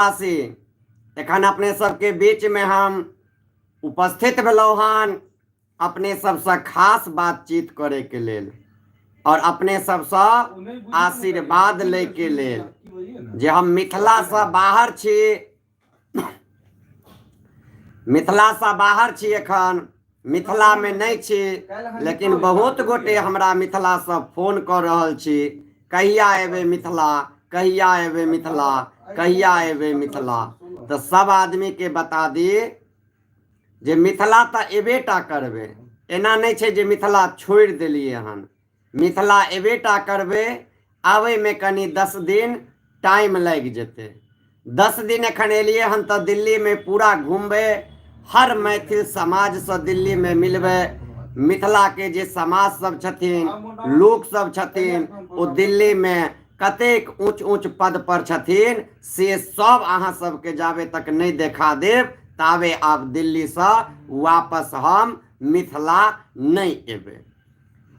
वासी, एखन अपने सबके बीचमे हम उपस्थित भेलहुँ हन अपने सबसँ खास बातचीत करैके लेल आओर अपने सबसँ आशीर्वाद लैके लेल जे हम मिथिलासँ बाहर छी, मिथिलासँ बाहर छी, एखन मिथिलामे नहि छी, लेकिन बहुत गोटे हमरा मिथिलासँ फोन कऽ रहल छी, कहिया एबै मिथिला, कहिया एबै मिथिला, कहिया एबै मिथिला। तऽ सब आदमीके बता दी जे मिथिला तऽ एबे टा करबै। एना नहि छै जे मिथिला छोड़ि देलियै हन। मिथिला एबे टा करबै, आबैमे कनि 10 दिन टाइम लागि जेतै। 10 दिन एखन एलियै हन तऽ दिल्लीमे पूरा घुमबै, हर मैथिल समाजसँ दिल्लीमे मिलबै। मिथिलाके जे समाज सब छथिन, लोक सब छथिन, ओ दिल्लीमे कतेक ऊँच ऊँच पद पर छथिन, से सब अहाँ सबके जाबे तक नहि देखा देब, ताबे आब दिल्लीसँ वापस हम मिथिला नहि एबै।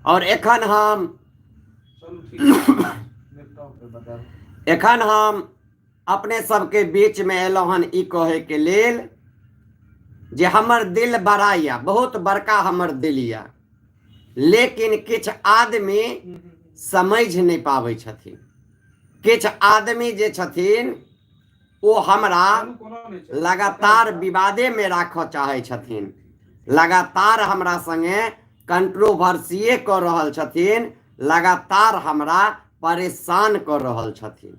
आओर एखन हम अपने सबके बीचमे एलहुँ हन ई कहैके लेल जे हमर दिल बड़ा यऽ, बहुत बड़का हमर दिल यऽ, लेकिन किछु आदमी समझि नहि पाबै छथिन। किछु आदमी जे छथिन, ओ हमरा लगातार विवादेमे राखऽ चाहै छथिन, लगातार हमरा सङ्गे कंट्रोवर्सिए कऽ रहल छथिन, लगातार हमरा परेशान कऽ रहल छथिन।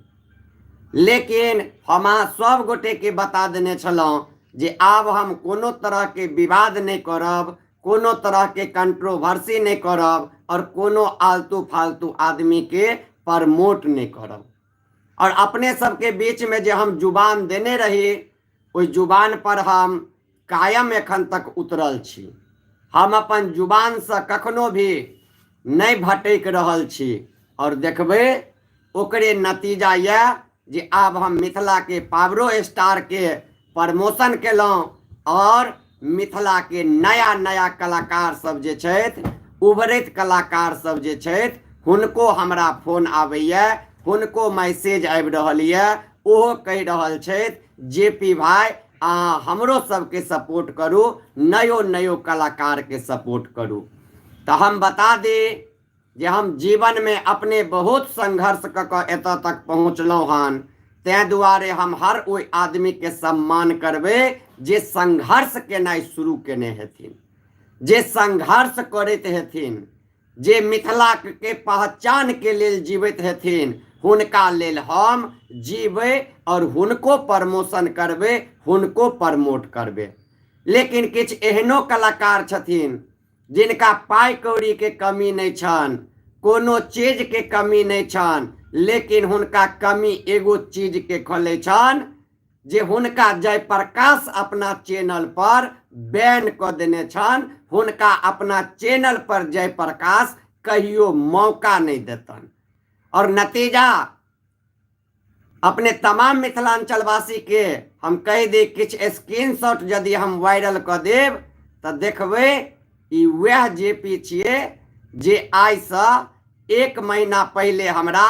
लेकिन हम अहाँ सभ गोटेके बता देने छलहुँ जे आब हम कोनो तरहके विवाद नहि करब, कोनो तरहके कंट्रोवर्सी नहि करब आओर कोनो आलतू फालतू आदमीके प्रमोट नहि करब। आओर अपने सबके बीचमे जे हम जुबान देने रही, ओहि जुबान पर हम कायम एखन तक उतरल छी। हम अपन जुबानसँ कखनो भी नहि भटकि रहल छी। आओर देखबै, ओकरे नतीजा यऽ जे आब हम मिथिलाके पावरो स्टारके प्रमोशन केलहुँ आओर मिथिलाके नया नया कलाकार सब जे छथि, उभरैत कलाकार सब जे छथि, हुनको हमरा फोन आबैए, हुनको मैसेज आबि रहल यऽ। ओहो कहि रहल छथि, जे पी भाई, अहाँ हमरो सबके सपोर्ट करू, नयो नयो कलाकारके सपोर्ट करू। तऽ हम बता दी जे हम जीवनमे अपने बहुत संघर्ष कऽ कऽ एतऽ तक पहुँचलहुँ हन। ताहि दुआरे हम हर ओहि आदमीके सम्मान करबै जे संघर्ष केनाइ शुरू केने हेथिन, जे संघर्ष करैत हेथिन, जे मिथिलाके पहचानके लेल जीवैत हेथिन। हुनका लेल हम जीबै आओर हुनको प्रमोशन करबै, हुनको प्रमोट करबै। लेकिन किछु एहनो कलाकार छथिन जिनका पाइ कौड़ीके कमी नहि छनि, कोनो चीजके कमी नहि छनि, लेकिन हुनका कमी एगो चीजके खलै छनि जे हुनका जयप्रकाश अपना चैनल पर बैन कऽ देने छनि। हुनका अपना चैनल पर जयप्रकाश कहियो मौका नहि देतनि। आओर नतीजा अपने तमाम मिथिलांचलवासीके हम कहि दी, किछु स्क्रीनशॉट यदि हम वायरल कऽ देब तऽ देखबै, ई वएह जे पी छियै जे आइसँ एक महीना पहिले हमरा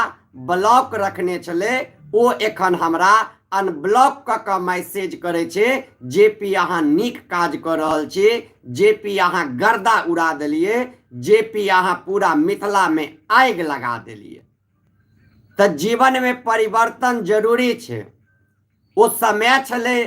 ब्लॉक रखने छलै। ओ एखन हमरा अनब्लॉक कऽ कऽ मैसेज करै छै, जे पी अहाँ नीक काज कऽ रहल छी, जे पी अहाँ गर्दा उड़ा देलियै, जे पी अहाँ पूरा मिथिलामे आगि लगा देलियै। तऽ जीवनमे परिवर्तन जरूरी छै। ओ समय छलै,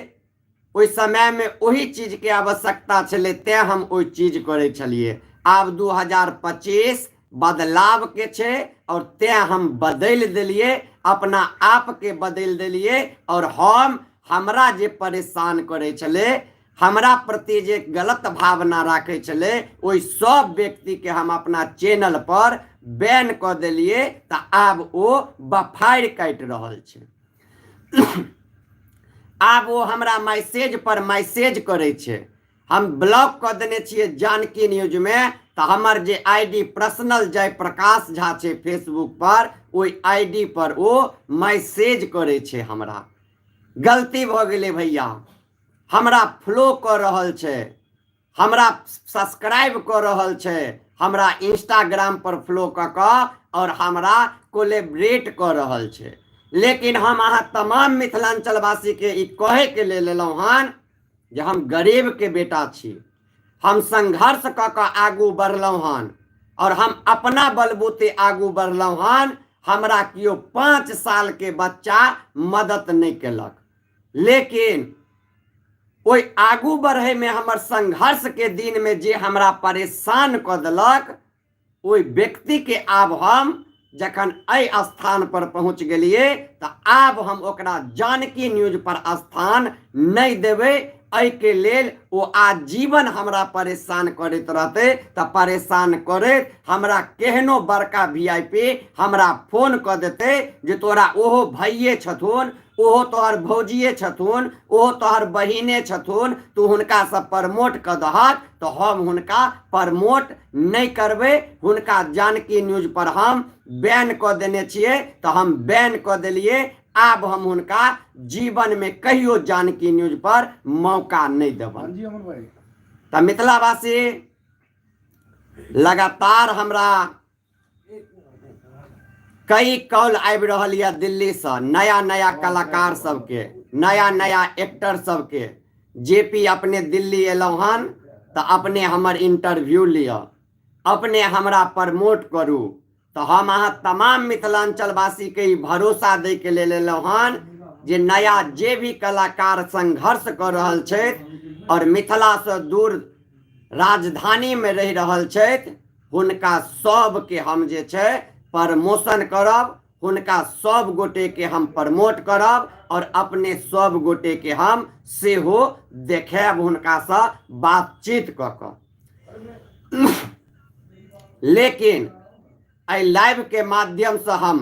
ओहि समयमे ओहि चीजके आवश्यकता छलै, तेँ हम ओहि चीज करै छलियै। आब 2025 बदलावके छै आओर तेँ हम बदलि देलियै, अपना आपके बदलि देलियै। आओर हम हमरा जे परेशान करै छलै, हमरा प्रति जे गलत भावना राखै छलै, ओहि सब व्यक्तिके हम अपना चैनल पर बैन कऽ देलियै। तऽ आब ओ बफारि काटि रहल छै। आब ओ हमरा मैसेज पर मैसेज करै छै। हम ब्लॉक कऽ देने छियै जानकी न्यूजमे, तऽ हमर जे I D personal Jayaprakash Jha छै फेसबुक पर, ओहि I D पर ओ मैसेज करै छै, हमरा गलती भऽ गेलै भैया। हमरा फ्लो कऽ रहल छै, हमरा सब्सक्राइब कऽ रहल छै, हमरा इंस्टाग्राम पर फ्लो कऽ कऽ आओर हमरा कोलेबरेट कऽ रहल छै। लेकिन हम अहाँ तमाम मिथिलाञ्चलवासीके ई कहैके लेल एलहुँ हन जे हम गरीबके बेटा छी, हम संघर्ष कऽ कऽ आगू बढ़लहुँ हन आओर हम अपना बलबूते आगू बढ़लहुँ हन। हमरा केओ 5 सालके बच्चा मदद नहि केलक, लेकिन ओहि आगू बढ़ैमे हमर संघर्षके दिनमे जे हमरा परेशान कऽ देलक ओहि व्यक्तिके आब हम जखन एहि स्थान पर पहुँच गेलियै तऽ आब हम ओकरा जानकी न्यूज पर स्थान नहि देबै। एहिके लेल ओ आजीवन हमरा परेशान करैत रहतै तऽ परेशान करैत हमरा केहनो बड़का वी I P हमरा फोन कऽ देतै जे तोरा ओहो भैये छथुन, ओहो तोहर भौजिए छथुन, ओहो तोहर बहिने छथुन, तू हुनकासँ प्रमोट कऽ दहक, तऽ हम हुनका प्रमोट नहि करबै। हुनका जानकी न्यूज पर हम बैन कऽ देने छियै तऽ हम बैन कऽ देलियै। आब हम हुनका जीवनमे कहियो जानकी न्यूज पर मौका नहि देबनि। हाँ जी अमन भाई। तऽ मिथिलावासी लगातार हमरा कई कॉल आबि रहल यऽ दिल्लीसँ, नया नया कलाकार सबके, नया नया एक्टर सबके। जे पी अपने दिल्ली एलहुँ हन तऽ अपने हमर इंटरव्यू लिअ, अपने हमरा प्रमोट करू। तऽ हम अहाँ तमाम मिथिलाञ्चलवासीके ई भरोसा दैके लेल एलहुँ हन जे नया जे भी कलाकार संघर्ष कऽ रहल छथि आओर मिथिलासँ दूर राजधानीमे रहि रहल छथि, हुनका सबके हम जे छै प्रमोशन करब, हुनका सब गोटेके हम प्रमोट करब आओर अपने सब गोटेके हम सेहो देखायब हुनकासँ बातचीत कऽ कऽ। लेकिन एहि लाइवके माध्यमसँ हम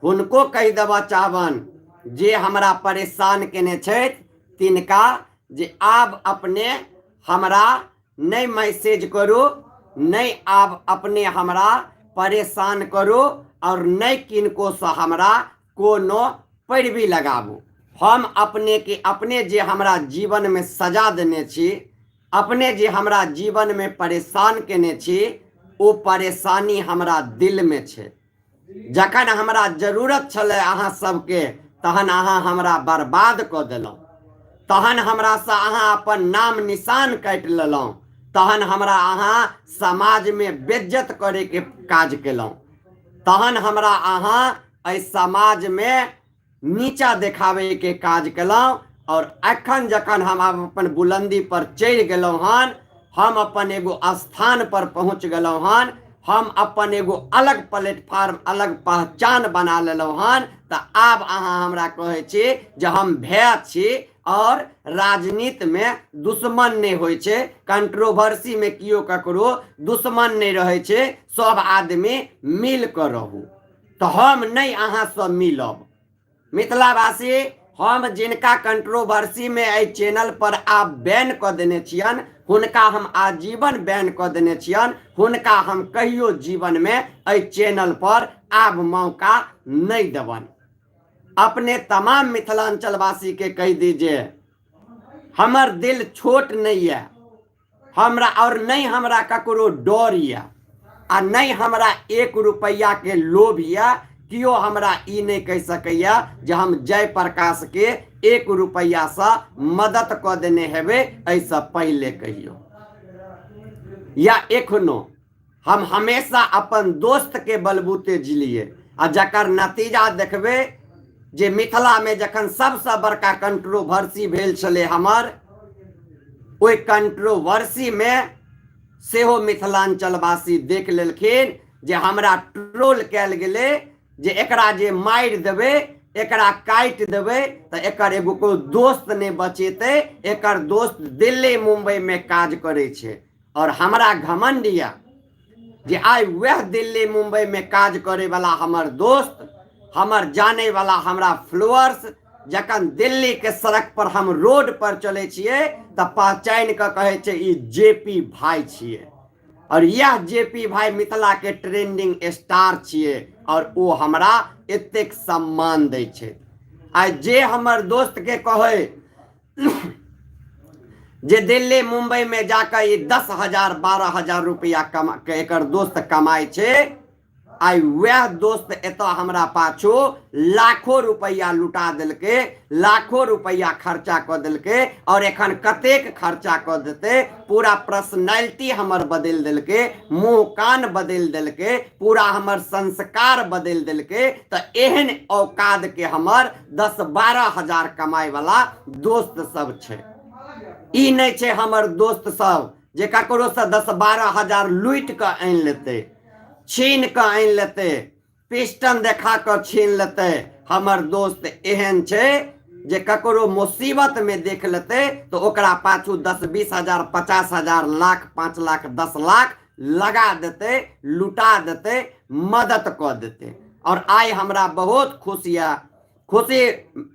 हुनको कहि देबऽ चाहबनि जे हमरा परेशान केने छथि तिनका जे आब अपने हमरा नहि मैसेज करू, नहि आब अपने हमरा परेशान करू आओर नहि किनकोसँ हमरा कोनो पैरवी लगाबू। हम अपनेके अपने जे हमरा जीवनमे सजा देने छी, अपने जे हमरा जीवनमे परेशान केने छी, ओ परेशानी हमरा दिलमे छै। जखन हमरा जरूरत छलै अहाँ सबके तहन अहाँ हमरा बर्बाद कऽ देलहुँ, तहन हमरासँ अहाँ अपन नाम निशान काटि लेलहुँ, तहन हमरा अहाँ समाजमे बेज्जत करैके काज केलहुँ, तहन हमरा अहाँ एहि समाजमे नीचा देखाबैके काज केलहुँ। आओर एखन जखन हम आब अपन बुलन्दी पर चढ़ि गेलहुँ हन, हम अपन एगो स्थान पर पहुँच गेलहुँ हन, हम अपन एगो अलग प्लेटफार्म अलग पहचान बना लेलहुँ हन, तऽ आब अहाँ हमरा कहै छी जे हम भय छी और राजनीतिमे दुश्मन नहि होइ छै, कंट्रोवर्सीमे केओ ककरो दुश्मन नहि रहै छै, सब आदमी मिल कऽ रहू। तऽ हम नहि अहाँसँ मिलब मिथिलावासी। हम जिनका कंट्रोवर्सीमे एहि चैनल पर आब बैन कऽ देने छियनि हुनका हम आजीवन बैन कऽ देने छियनि, हुनका हम कहियो जीवनमे एहि चैनल पर आब मौका नहि देबनि। अपने तमाम मिथिलाञ्चलवासीके कहि दी जे हमर दिल छोट नहि यऽ हमरा, और नहि हमरा ककरो डर यऽ आ नहि हमरा 1 रुपैआके लोभ यऽ। केओ हमरा ई नहि कहि सकैए जे हम जयप्रकाश के 1 रुपैआसँ मदद कऽ देने हेबै एहिसँ पहिले कहियो या एखनो। हम हमेशा अपन दोस्तके बलबूते जिलियै आ जकर नतीजा देखबै जे मिथिलामे जखन सबसँ बड़का कंट्रोवर्सी भेल छलै हमर, ओहि कंट्रोवर्सीमे सेहो मिथिलाञ्चलवासी देख लेलखिन जे हमरा ट्रोल कयल गेलै जे एकरा जे मारि देबै, एकरा काटि देबै तऽ एकर एगो कोइ दोस्त नहि बचेतै, एकर दोस्त दिल्ली मुम्बईमे काज करै छै। और हमरा घमंड यऽ जे आइ वएह दिल्ली मुम्बई में काज करे वाला हमर दोस्त, हमर जाने वाला हमरा फ्लोअर्स जखन दिल्ली के सड़क पर हम रोड पर चले छियै तऽ पहचानि कऽ कहै छै ई जे पी भाई छियै, और यह जे पी भाई मिथिला के ट्रेंडिंग स्टार छियै और ओ हमरा एतेक सम्मान दै छै। आइ जे हमर दोस्त के कहै जे दिल्ली मुंबई में जाकर ई 10,000 12,000 रुपया कमा के एकर दोस्त कमाइ छै, आइ वएह दोस्त एतऽ हमरा पाछू लाखों रुपैआ लुटा देलकै, लाखों रुपैआ खर्चा कऽ देलकै, आओर एखन कतेक खर्चा कऽ देतै। पूरा पर्सनैलिटी हमर बदलि देलकै, मुँह कान बदलि देलकै, पूरा हमर संस्कार बदलि देलकै। तऽ एहन औकातके हमर 10-12 हजार कमाइवला दोस्त सब छै। ई नहि छै हमर दोस्त सब जे ककरोसँ 10-12 हजार लूटि कऽ आनि लेतै, छीन कऽ आनि लेतै, पिस्टन देखा कऽ छीन लेतै। हमर दोस्त एहन छै जे ककरो मुसीबतमे देख लेतै तऽ ओकरा पाछू 10-20 हजार, 50 हजार, लाख, 5 लाख, 10 लाख लगा देतै, लुटा देतै, मदद कऽ देतै। आओर आइ हमरा बहुत खुश यऽ, खुशी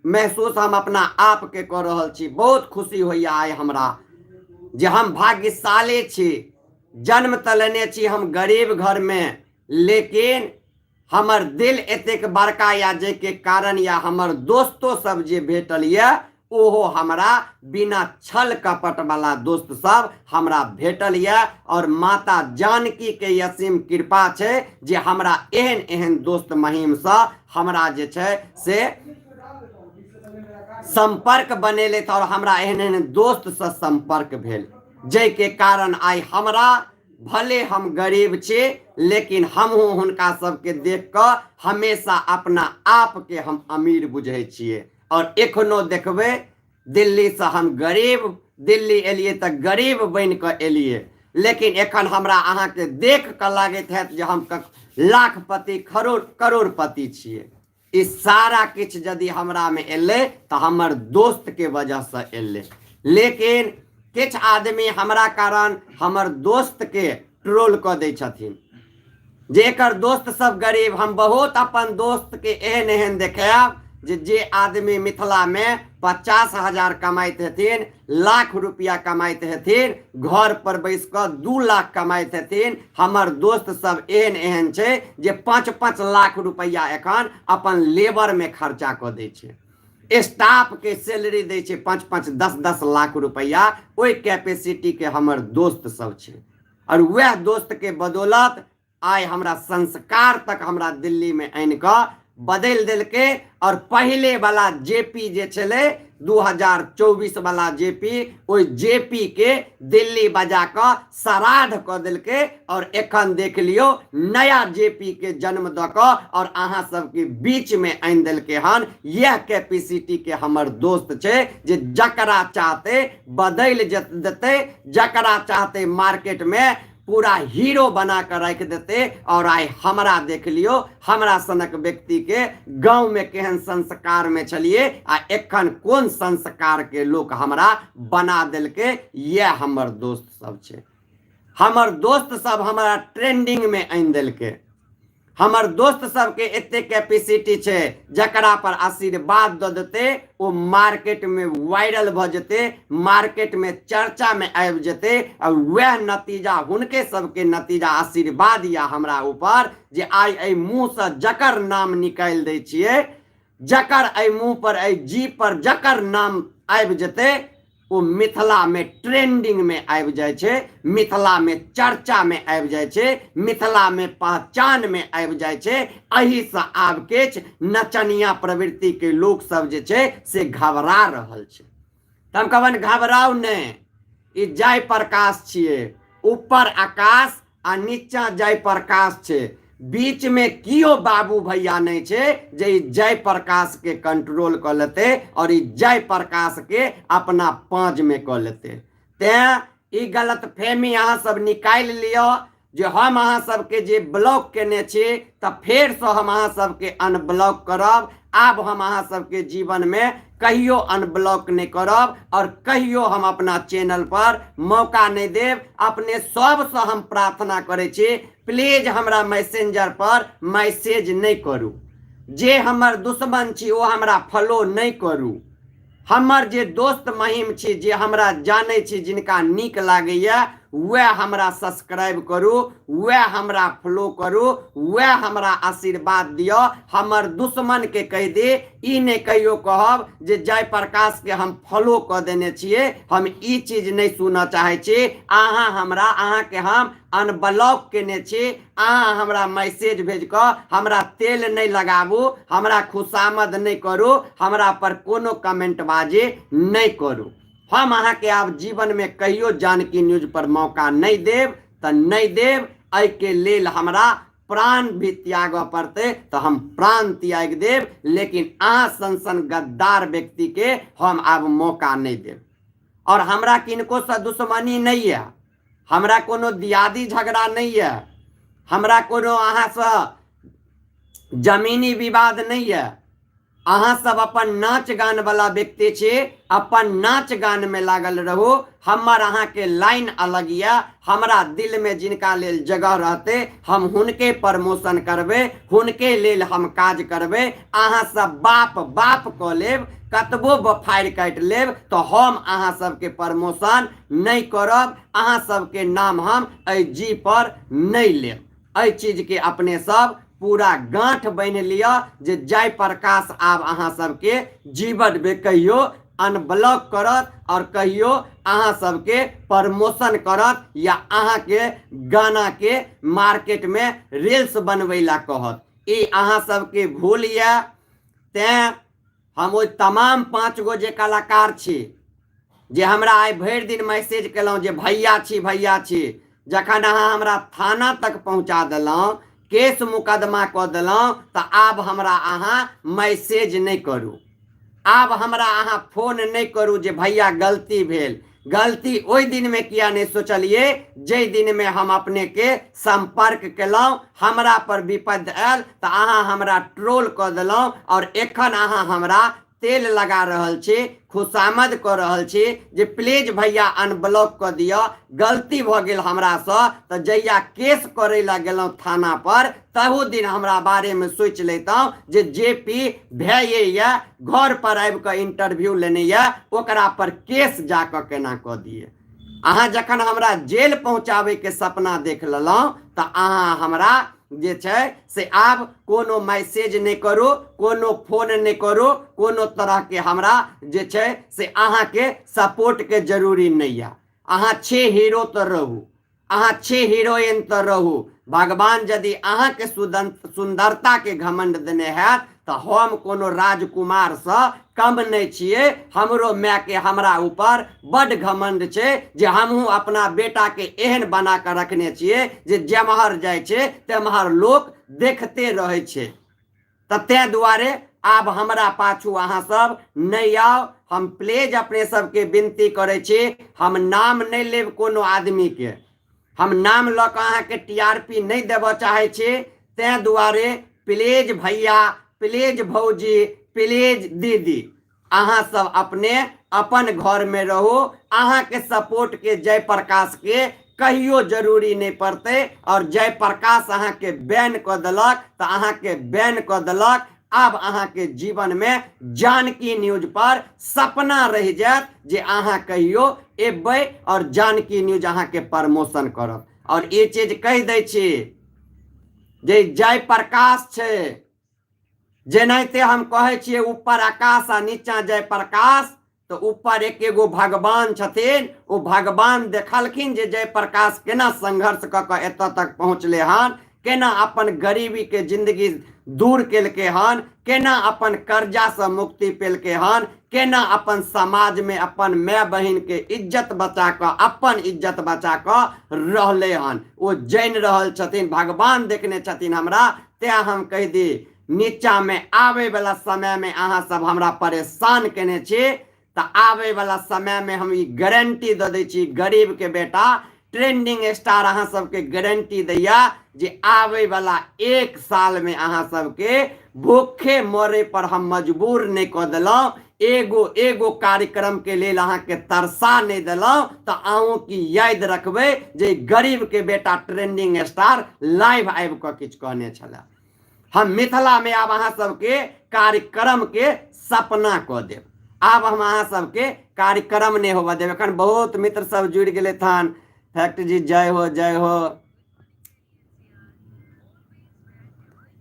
महसूस हम अपना आपके कऽ रहल छी। बहुत खुशी होइए आइ हमरा जे हम भाग्यशाली छी। जन्म तऽ लेने छी हम गरीब घरमे, लेकिन हमर दिल एतेक बड़का या जाहिके कारण या हमर दोस्तो सब जे भेटल यऽ ओहो हमरा बिना छल कपट वाला दोस्त सब हमरा भेटल यऽ। और माता जानकी के असीम कृपा छै जे हमरा एहन एहन दोस्त महीमसँ हमरा जे छै से सम्पर्क बनेलथि और हमरा एहन एहन दोस्तसँ सम्पर्क भेल, जाहिके कारण आइ हमरा भले हम गरीब छी लेकिन हमहूँ हुनका सबके देख कऽ हमेशा अपना आपके हम अमीर बुझै छियै। और एखनो देखबै दिल्लीसँ हम गरीब, दिल्ली एलियै तऽ गरीब बनि कऽ एलियै, लेकिन एखन हमरा अहाँके देख कऽ लागैत हैत जे हम लाखपति करोड़पति छियै। ई सारा किछु यदि हमरामे एलै तऽ हमर दोस्तके वजहसँ एलै, लेकिन किछु आदमी हमरा कारण हमर दोस्तके ट्रोल कऽ दै छथिन जे एकर दोस्त सब गरीब। हम बहुत अपन दोस्तके एहन एहन देखायब जे जे आदमी मिथिलामे 50 हजार कमाइत हेथिन, लाख रुपया कमाइत हेथिन, घर पर बैस कऽ 2 लाख कमाइत हेथिन, हमर दोस्त सब एहन एहन छै जे 5-5 लाख रुपया एखन अपन लेबरमे खर्चा कऽ दै छै, स्टाफके सैलरी दै छै 5-5 10-10 लाख रुपया। ओहि कैपेसिटीके हमर दोस्त सब छै और वएह दोस्तके बदौलत आइ हमरा संस्कार तक हमरा दिल्लीमे आनि कऽ बदलि देलकै। और पहिले वाला जे पी जे छलै 2024 वाला जे पी, ओहि जे पी के दिल्ली बजा कऽ श्राद्ध कऽ देलकै। और एखन देख लियौ नया जे पी के जन्म दऽ कऽ और अहाँ सबके बीचमे आनि देलकै हन। इएह कैपेसिटी के हमर दोस्त छै जे जकरा चाहतै बदलि देतै, जकरा चाहतै मार्केटमे पूरा हीरो बना कऽ राखि देतै। और आइ हमरा देख लियौ, हमरा सनक व्यक्तिके गाँवमे केहन संस्कारमे छलियै आ एखन कोन संस्कारके लोक हमरा बना देलकै। इएह हमर दोस्त सब छै। हमर दोस्त सब हमरा ट्रेंडिंगमे आनि देलकै। हमर दोस्त सबके एते कैपेसिटी छै जकरा पर आशीर्वाद दऽ देतै ओ मार्केटमे वायरल भऽ जेतै, मार्केटमे चर्चामे आबि जेतै। आ वएह नतीजा हुनके सबके नतीजा आशीर्वाद यऽ हमरा ऊपर जे आइ एहि मुँहसँ जकर नाम निकालि दै छियै, जकर एहि मुँह पर एहि जी पर जकर नाम आबि जेतै ओ मिथिलामे ट्रेंडिंगमे आबि जाइ छै, मिथिलामे चर्चामे आबि जाइ छै, मिथिलामे पहचानमे आबि जाइ छै। एहिसँ आब किछु नचनिया प्रवृत्तिके लोकसभ जे छै से घबरा रहल छै। तऽ हम कहबनि घबराउ नहि, ई जय प्रकाश छियै, ऊपर आकाश आ नीचा जय प्रकाश छै, बीच में कियो बाबू भैया नहीं छै जे ई जय प्रकाश के कंट्रोल कऽ लेतै और ई जय प्रकाश के अपना पाँज में कऽ लेतै। तें ई गलतफहमी अहाँ सब निकालि लिअ जे हम अहाँ सबके जे ब्लॉक केने छी तऽ फेरसँ हम अहाँ सबके अनब्लॉक करब। आब हम अहाँ सबके जीवन में कहियो अनब्लॉक नहीं करब और कहियो हम अपना चैनल पर मौका नहीं देब। अपने सबसँ हम प्रार्थना करै छी, प्लीज हमरा मैसेंजर पर मैसेज नहीं करू। जे हमर दुश्मन छी ओ हमरा फॉलो नहीं करू। हमर जे दोस्त महिम छी, जे हमरा जानै छी, जिनका नीक लागैया वएह हमरा सब्सक्राइब करू, वएह हमरा फॉलो करू, वएह हमरा आशीर्वाद दिअ। हमर दुश्मनके कहि दी, ई नहि कहियो कहब जे जय प्रकाशके हम फॉलो कऽ देने छियै। हम ई चीज नहि सुनऽ चाहै छी। अहाँ हमरा, अहाँके हम अनब्लॉक केने छी, अहाँ हमरा मैसेज भेज कऽ हमरा तेल नहि लगाबू, हमरा खुशामद नहि करू, हमरा पर कोनो कमेंट बाजी नहि करू। हम अहाँके आब जीवनमे कहियो जानकी न्यूज पर मौका नहि देब तऽ नहि देब। एहिके लेल हमरा प्राण भी त्यागऽ पड़तै तऽ हम प्राण त्यागि देब, लेकिन अहाँ सन सन गद्दार व्यक्तिके हम आब मौका नहि देब। आओर हमरा किनकोसँ दुश्मनी नहि यऽ, हमरा कोनो दियादी झगड़ा नहि यऽ, हमरा कोनो अहाँसँ जमीनी विवाद नहि यऽ। अहाँ सब अपन नाच गान वाला व्यक्ति छी, अपन नाच गान में लागल रहू। हमर अहाँ के लाइन अलग यऽ। हमरा दिल में जिनका लेल जगह रहते हम हुनके प्रमोशन करबै, हुनके लेल हम काज करबै। अहाँ सब बाप बाप कऽ लेब, कतबो बफारि काटि लेब तऽ हम अहाँ सबके प्रमोशन नहि करब। अहाँ सबके नाम हम एहि जी पर नहि लेब। एहि चीजके अपने सब पूरा गाँठ बान्हि लिअ जे जय प्रकाश आब अहाँ सबके जीवनमे कहियो अनब्लॉक करत आओर कहियो अहाँ सबके प्रमोशन करत या अहाँके गानाके मार्केटमे रील्स बनबै ला कहत, ई अहाँ सबके भूल यऽ। तेँ हम ओहि तमाम 5 गो जे कलाकार छी जे हमरा आइ भरि दिन मैसेज केलहुँ जे भैया छी भैया छी, जखन अहाँ हमरा थाना तक पहुँचा देलहुँ, केस मुकदमा कऽ देलहुँ, तऽ आब हमरा अहाँ मैसेज नहि करू, आब हमरा अहाँ फोन नहि करू जे भैया गलती भेल। गलती ओहि दिनमे किया नहि सोचलियै जाहि दिनमे हम अपनेके सम्पर्क केलहुँ? हमरा पर विपद आयल तऽ अहाँ हमरा ट्रोल कऽ देलहुँ आओर एखन अहाँ हमरा तेल लगा रहल छी, खुशामद कऽ रहल छी जे प्लीज भैया अनब्लॉक कऽ दिअ, गलती भऽ गेल हमरासँ। तऽ जहिया केस करै लए गेलहुँ थाना पर तहू दिन हमरा बारेमे सोचि लैतहुँ जे जे पी भैये यऽ घर पर आबि कऽ इंटरव्यू लेने यऽ, ओकरा पर केस जा कऽ केना कऽ दिए? अहाँ जखन हमरा जेल पहुँचाबैके सपना देख लेलहुँ तऽ अहाँ हमरा जे छै से आब कोनो मैसेज नहि करू, कोनो फोन नहि करू, कोनो तरहके हमरा जे छै से अहाँके सपोर्टके जरूरी नहि यऽ। अहाँ छी हीरो तऽ रहू, अहाँ छी हीरोइन तऽ रहू। भगवान यदि अहाँके सुन्दरताके घमण्ड देने हैत तऽ हम कोनो राजकुमारसँ कम नहि छियै। हमरो मायके हमरा ऊपर बड्ड घमण्ड छै जे हमहूँ अपना बेटाके एहन बना कऽ रखने छियै जे जेम्हर जाइ छै तेम्हर लोक देखते रहै छै। तऽ ताहि दुआरे आब हमरा पाछू अहाँ सब नहि आउ। हम प्लीज अपने सबके विनती करै छी, हम नाम नहि लेब कोनो आदमीके, हम नाम लऽ कऽ अहाँके टी आर पी नहि देबऽ चाहै छी। ताहि दुआरे प्लीज भैया, प्लीज भौजी, प्लीज दीदी, अहाँ सब अपने अपन घरमे रहू। अहाँके सपोर्टके जयप्रकाशके कहियो जरूरी नहि पड़तै। आओर जयप्रकाश अहाँके बैन कऽ देलक तऽ अहाँके बैन कऽ देलक। आब अहाँके जीवनमे जानकी न्यूज पर सपना रहि जायत जे अहाँ कहियो एबै आओर जानकी न्यूज अहाँके प्रमोशन करत। आओर ई चीज कहि दै छी जे जयप्रकाश छै, जेनाहिते हम कहै छियै ऊपर आकाश आ नीचा जयप्रकाश, तऽ ऊपर एक एगो भगवान छथिन। ओ भगवान देखलखिन जे जयप्रकाश केना संघर्ष कऽ कऽ एतऽ तक पहुँचलै हन, केना अपन गरीबीके जिन्दगी दूर केलकै हन, केना अपन कर्जासँ मुक्ति पेलकै हन, केना अपन समाजमे अपन माय बहिनके इज्जत बचा कऽ अपन इज्जत बचा कऽ रहलै हन। ओ जानि रहल छथिन, भगवान देखने छथिन हमरा। तेँ हम कहि दी, नीचाँमे आबैवला समयमे अहाँ सब हमरा परेशान केने छी तऽ आबैवला समयमे हम ई गारंटी दऽ दै छी, गरीबके बेटा ट्रेंडिंग स्टार अहाँ सबके गारंटी दैया जे आबैवला 1 सालमे अहाँ सबके भूखे मरे पर हम मजबूर नहि कऽ देलहुँ, एगो एगो कार्यक्रमके लेल अहाँके तरसा नहि देलहुँ, तऽ अहूँ की याद रखबै जे गरीबके बेटा ट्रेंडिंग स्टार लाइव आबि कऽ किछु कहने छलए। हम मिथिलामे आब अहाँ सबके कार्यक्रमके सपना कऽ देब। आब हम अहाँ सबके कार्यक्रम नहि होबऽ देब। एखन बहुत मित्र सब जुड़ि गेलै हन। फैक्ट जी जय हो जय हो।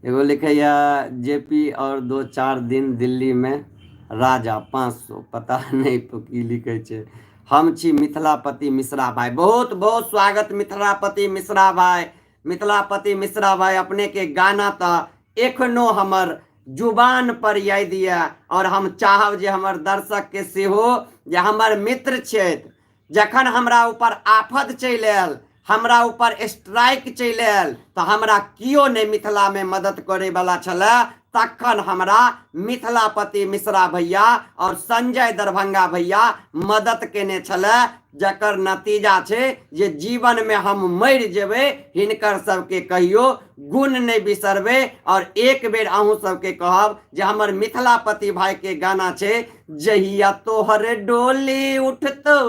एगो लिखैया जे पी और दो चार दिन दिल्ली में राजा 500, पता नहि तो की लिखै छै। हम छी मिथिलापति मिश्रा भाई, बहुत बहुत स्वागत मिथिलापति मिश्रा भाई। मिथिलापति मिश्रा भाई अपने के गाना तऽ एखनो हमर जुबान पर याद यऽ और हम चाहब जे हमर दर्शक के सेहो जे हमर मित्र छथि, जखन हमरा ऊपर आफत चलि आयल, हमरा ऊपर स्ट्राइक चलि आयल, तऽ हमरा केओ नहि मिथिलामे मदद करैवला छलए, तखन हमरा मिथिलापति मिश्रा भैया और संजय दरभंगा भैया मदद केने छलए, जकर नतीजा छै जे जीवनमे हम मरि जेबै हिनकर सबके कहियो गुण नहि बिसरबै। और एक बेर अहूँ सबके कहब जे हमर मिथिलापति भाईके गाना छै, जहिया तोहर डोली उठतौ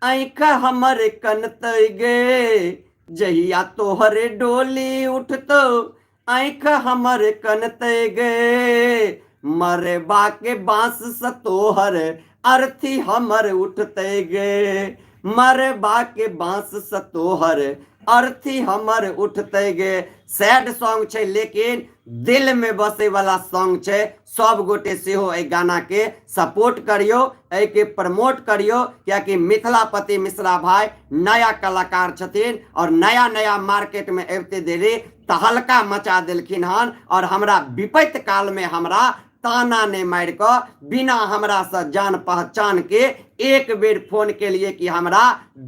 आँखि हमर कनतै गे, जहिया तोहर डोली उठतौ आँखि हमर कनतै गे, मरबा के बाँस से तोहर अर्थी हमर उठतै गे, मरबा के बाँस से तोहर अर्थी हमर उठतै गे। सैड सॉन्ग छै लेकिन दिल में बसे वाला सॉन्ग छै। सब गोटे सेहो एहि गाना के सपोर्ट करियो, एहि के प्रमोट करियो, कियाकि मिथिलापति मिश्रा भाई नया कलाकार छथिन और नया नया मार्केट में अबिते देरी तहलका मचा देलखिन हन और हमरा विपत्ति काल में हमरा ताना नहीं मारि कऽ बिना हमरा से जान पहचान के एक बेर फोन के लिए कि हमरा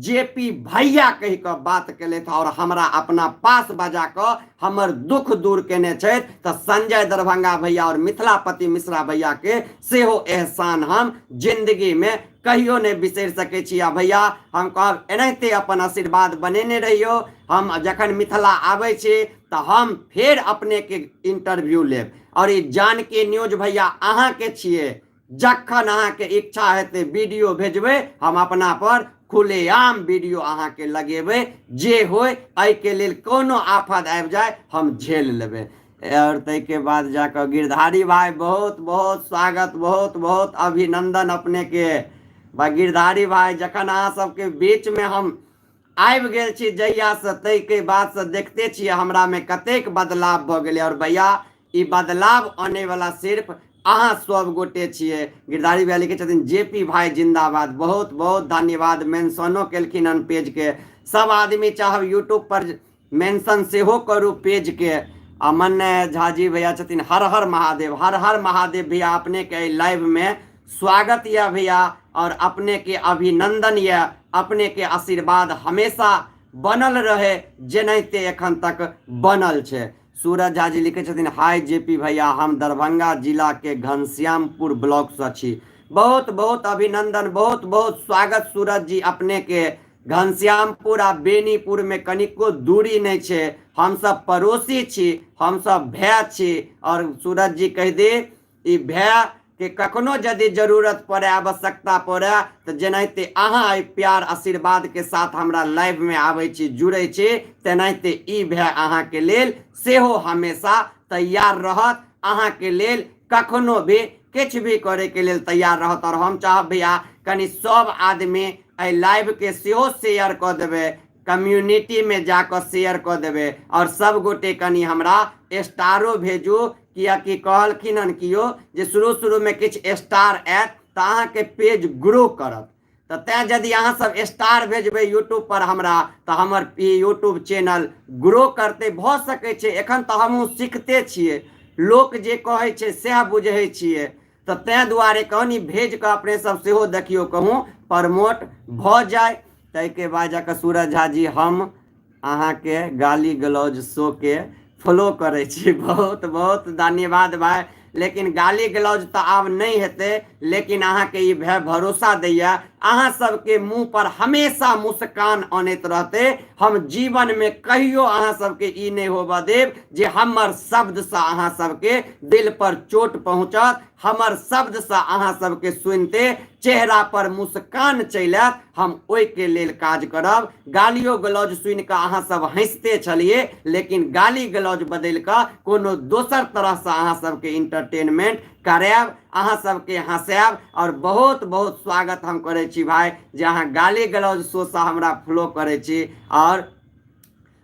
जे पी भैया कहि कऽ बात केलथि और हमरा अपना पास बजा कऽ हमर दुख दूर केने छथि। तऽ संजय दरभंगा भैया और मिथिलापति मिश्रा भैया के सेहो एहसान हम जिंदगी में कहियो नहि बिसरि सकै छी। आ भैया हम कहब एनाहिते अपन आशीर्वाद बनेने रहियो, हम जखन मिथिला आबै छी तऽ हम फेर अपनेके इंटरव्यू लेब। और ई जानकी न्यूज भैया अहाँके छियै, जखन अहाँके इच्छा हेतै वीडियो भेजबै, हम अपना पर खुलेआम वीडियो अहाँके लगेबै, जे होय एहिके लेल कोनो आफत आबि जाय हम झेल लेबै। और ताहिके बाद जाकऽ गिरधारी भाई बहुत बहुत स्वागत, बहुत बहुत अभिनंदन अपनेके। भाई गिरधारी भाई जखन अहाँ सबके बीचमे हम आबि गेल छी जहियासँ, ताहिके बादसँ देखते छियै हमरामे कतेक बदलाव भऽ गेलै। आओर भैया ई बदलाव आनैवला सिर्फ अहाँ सब गोटे छियै। गिरधारी भैया लिखै छथिन जे पी भाई जिंदाबाद, बहुत बहुत धन्यवाद। मेंशनो केलखिन हन पेजके, सब आदमी चाहब यूट्यूब पर मेंशन सेहो करू पेजके। अमन झाजी भैया छथिन हर हर महादेव, हर हर महादेव भैया, अपनेके एहि लाइवमे स्वागत यऽ भैया और अपनेके अभिनंदन यऽ, अपनेके आशीर्वाद हमेशा बनल रहे जेनाहिते एखन तक बनल छै। सूरज झा जी लिखै छथिन हाय जे पी भैया, हम दरभंगा जिलाके घनश्यामपुर ब्लॉकसँ छी। बहुत बहुत अभिनंदन, बहुत बहुत स्वागत सूरज जी अपनेके। घनश्यामपुर आ बेनीपुर में कनिको दूरी नहि छै, हमसब पड़ोसी छी, हमसब भाय छी। और सूरज जी कहि दे ई भाय के कखनो यदि जरूरत पड़े, आवश्यकता पड़े, तऽ जेनाहिते अहाँ एहि प्यार आशीर्वाद के साथ हमरा लाइव में आबै छी, जुड़ै छी, तेनाहिते ई भाय अहाँके लेल सेहो हमेशा तैयार रहत, अहाँके लेल कखनो भी किछु भी करैके लेल तैयार रहत। और हम चाहब भैया कनि सब आदमी एहि लाइवके सेहो शेयर कऽ देबै, कम्युनिटीमे जाकऽ शेयर कऽ देबै और सब गोटे कनि हमरा स्टारो भेजू, कियाकि कहलखिन हन कियो जे शुरू शुरूमे किछु स्टार आयत तऽ अहाँके पेज ग्रो करत। तऽ तैँ यदि अहाँ सब स्टार भेजबै यूट्यूब पर हमरा, तऽ हमर ई यूट्यूब चैनल ग्रो करतै। भऽ सकै छै एखन तऽ हमहूँ सिखते छियै, लोक जे कहै छै सएह बुझै छियै, तऽ तैँ दुआरे कनि भेज कऽ अपने सब सेहो देखियौ कहूँ प्रमोट भऽ जाय। ताहिके बाद जाकऽ सूरज झा जी हम अहाँके गाली गलौज शोके फॉलो करै छी, बहुत बहुत धन्यवाद भाइ। लेकिन गाली गलौज तऽ आब नहि हेतै, लेकिन अहाँके ई भय भरोसा दैया अहाँ सबके मुँह पर हमेशा मुस्कान अनैत रहतै। हम जीवनमे कहियो अहाँ सबके ई नहि होबऽ देब जे हमर शब्दसँ अहाँ सबके दिल पर चोट पहुँचत, हमर शब्दसँ अहाँ सबके सुनिते चेहरा पर मुस्कान चलि आयत, हम ओहिके लेल काज करब। गालियो गलौज सुनि कऽ अहाँ सब हँसिते छलियै, लेकिन गाली गलौज बदलि कऽ कोनो दोसर तरहसँ अहाँ सबके इंटरटेनमेंट करायब, अहाँ सबके हँसायब। आओर बहुत बहुत स्वागत हम करै छी भाय जे अहाँ गाली गलौज शोसँ हमरा फ्लो करै छी आओर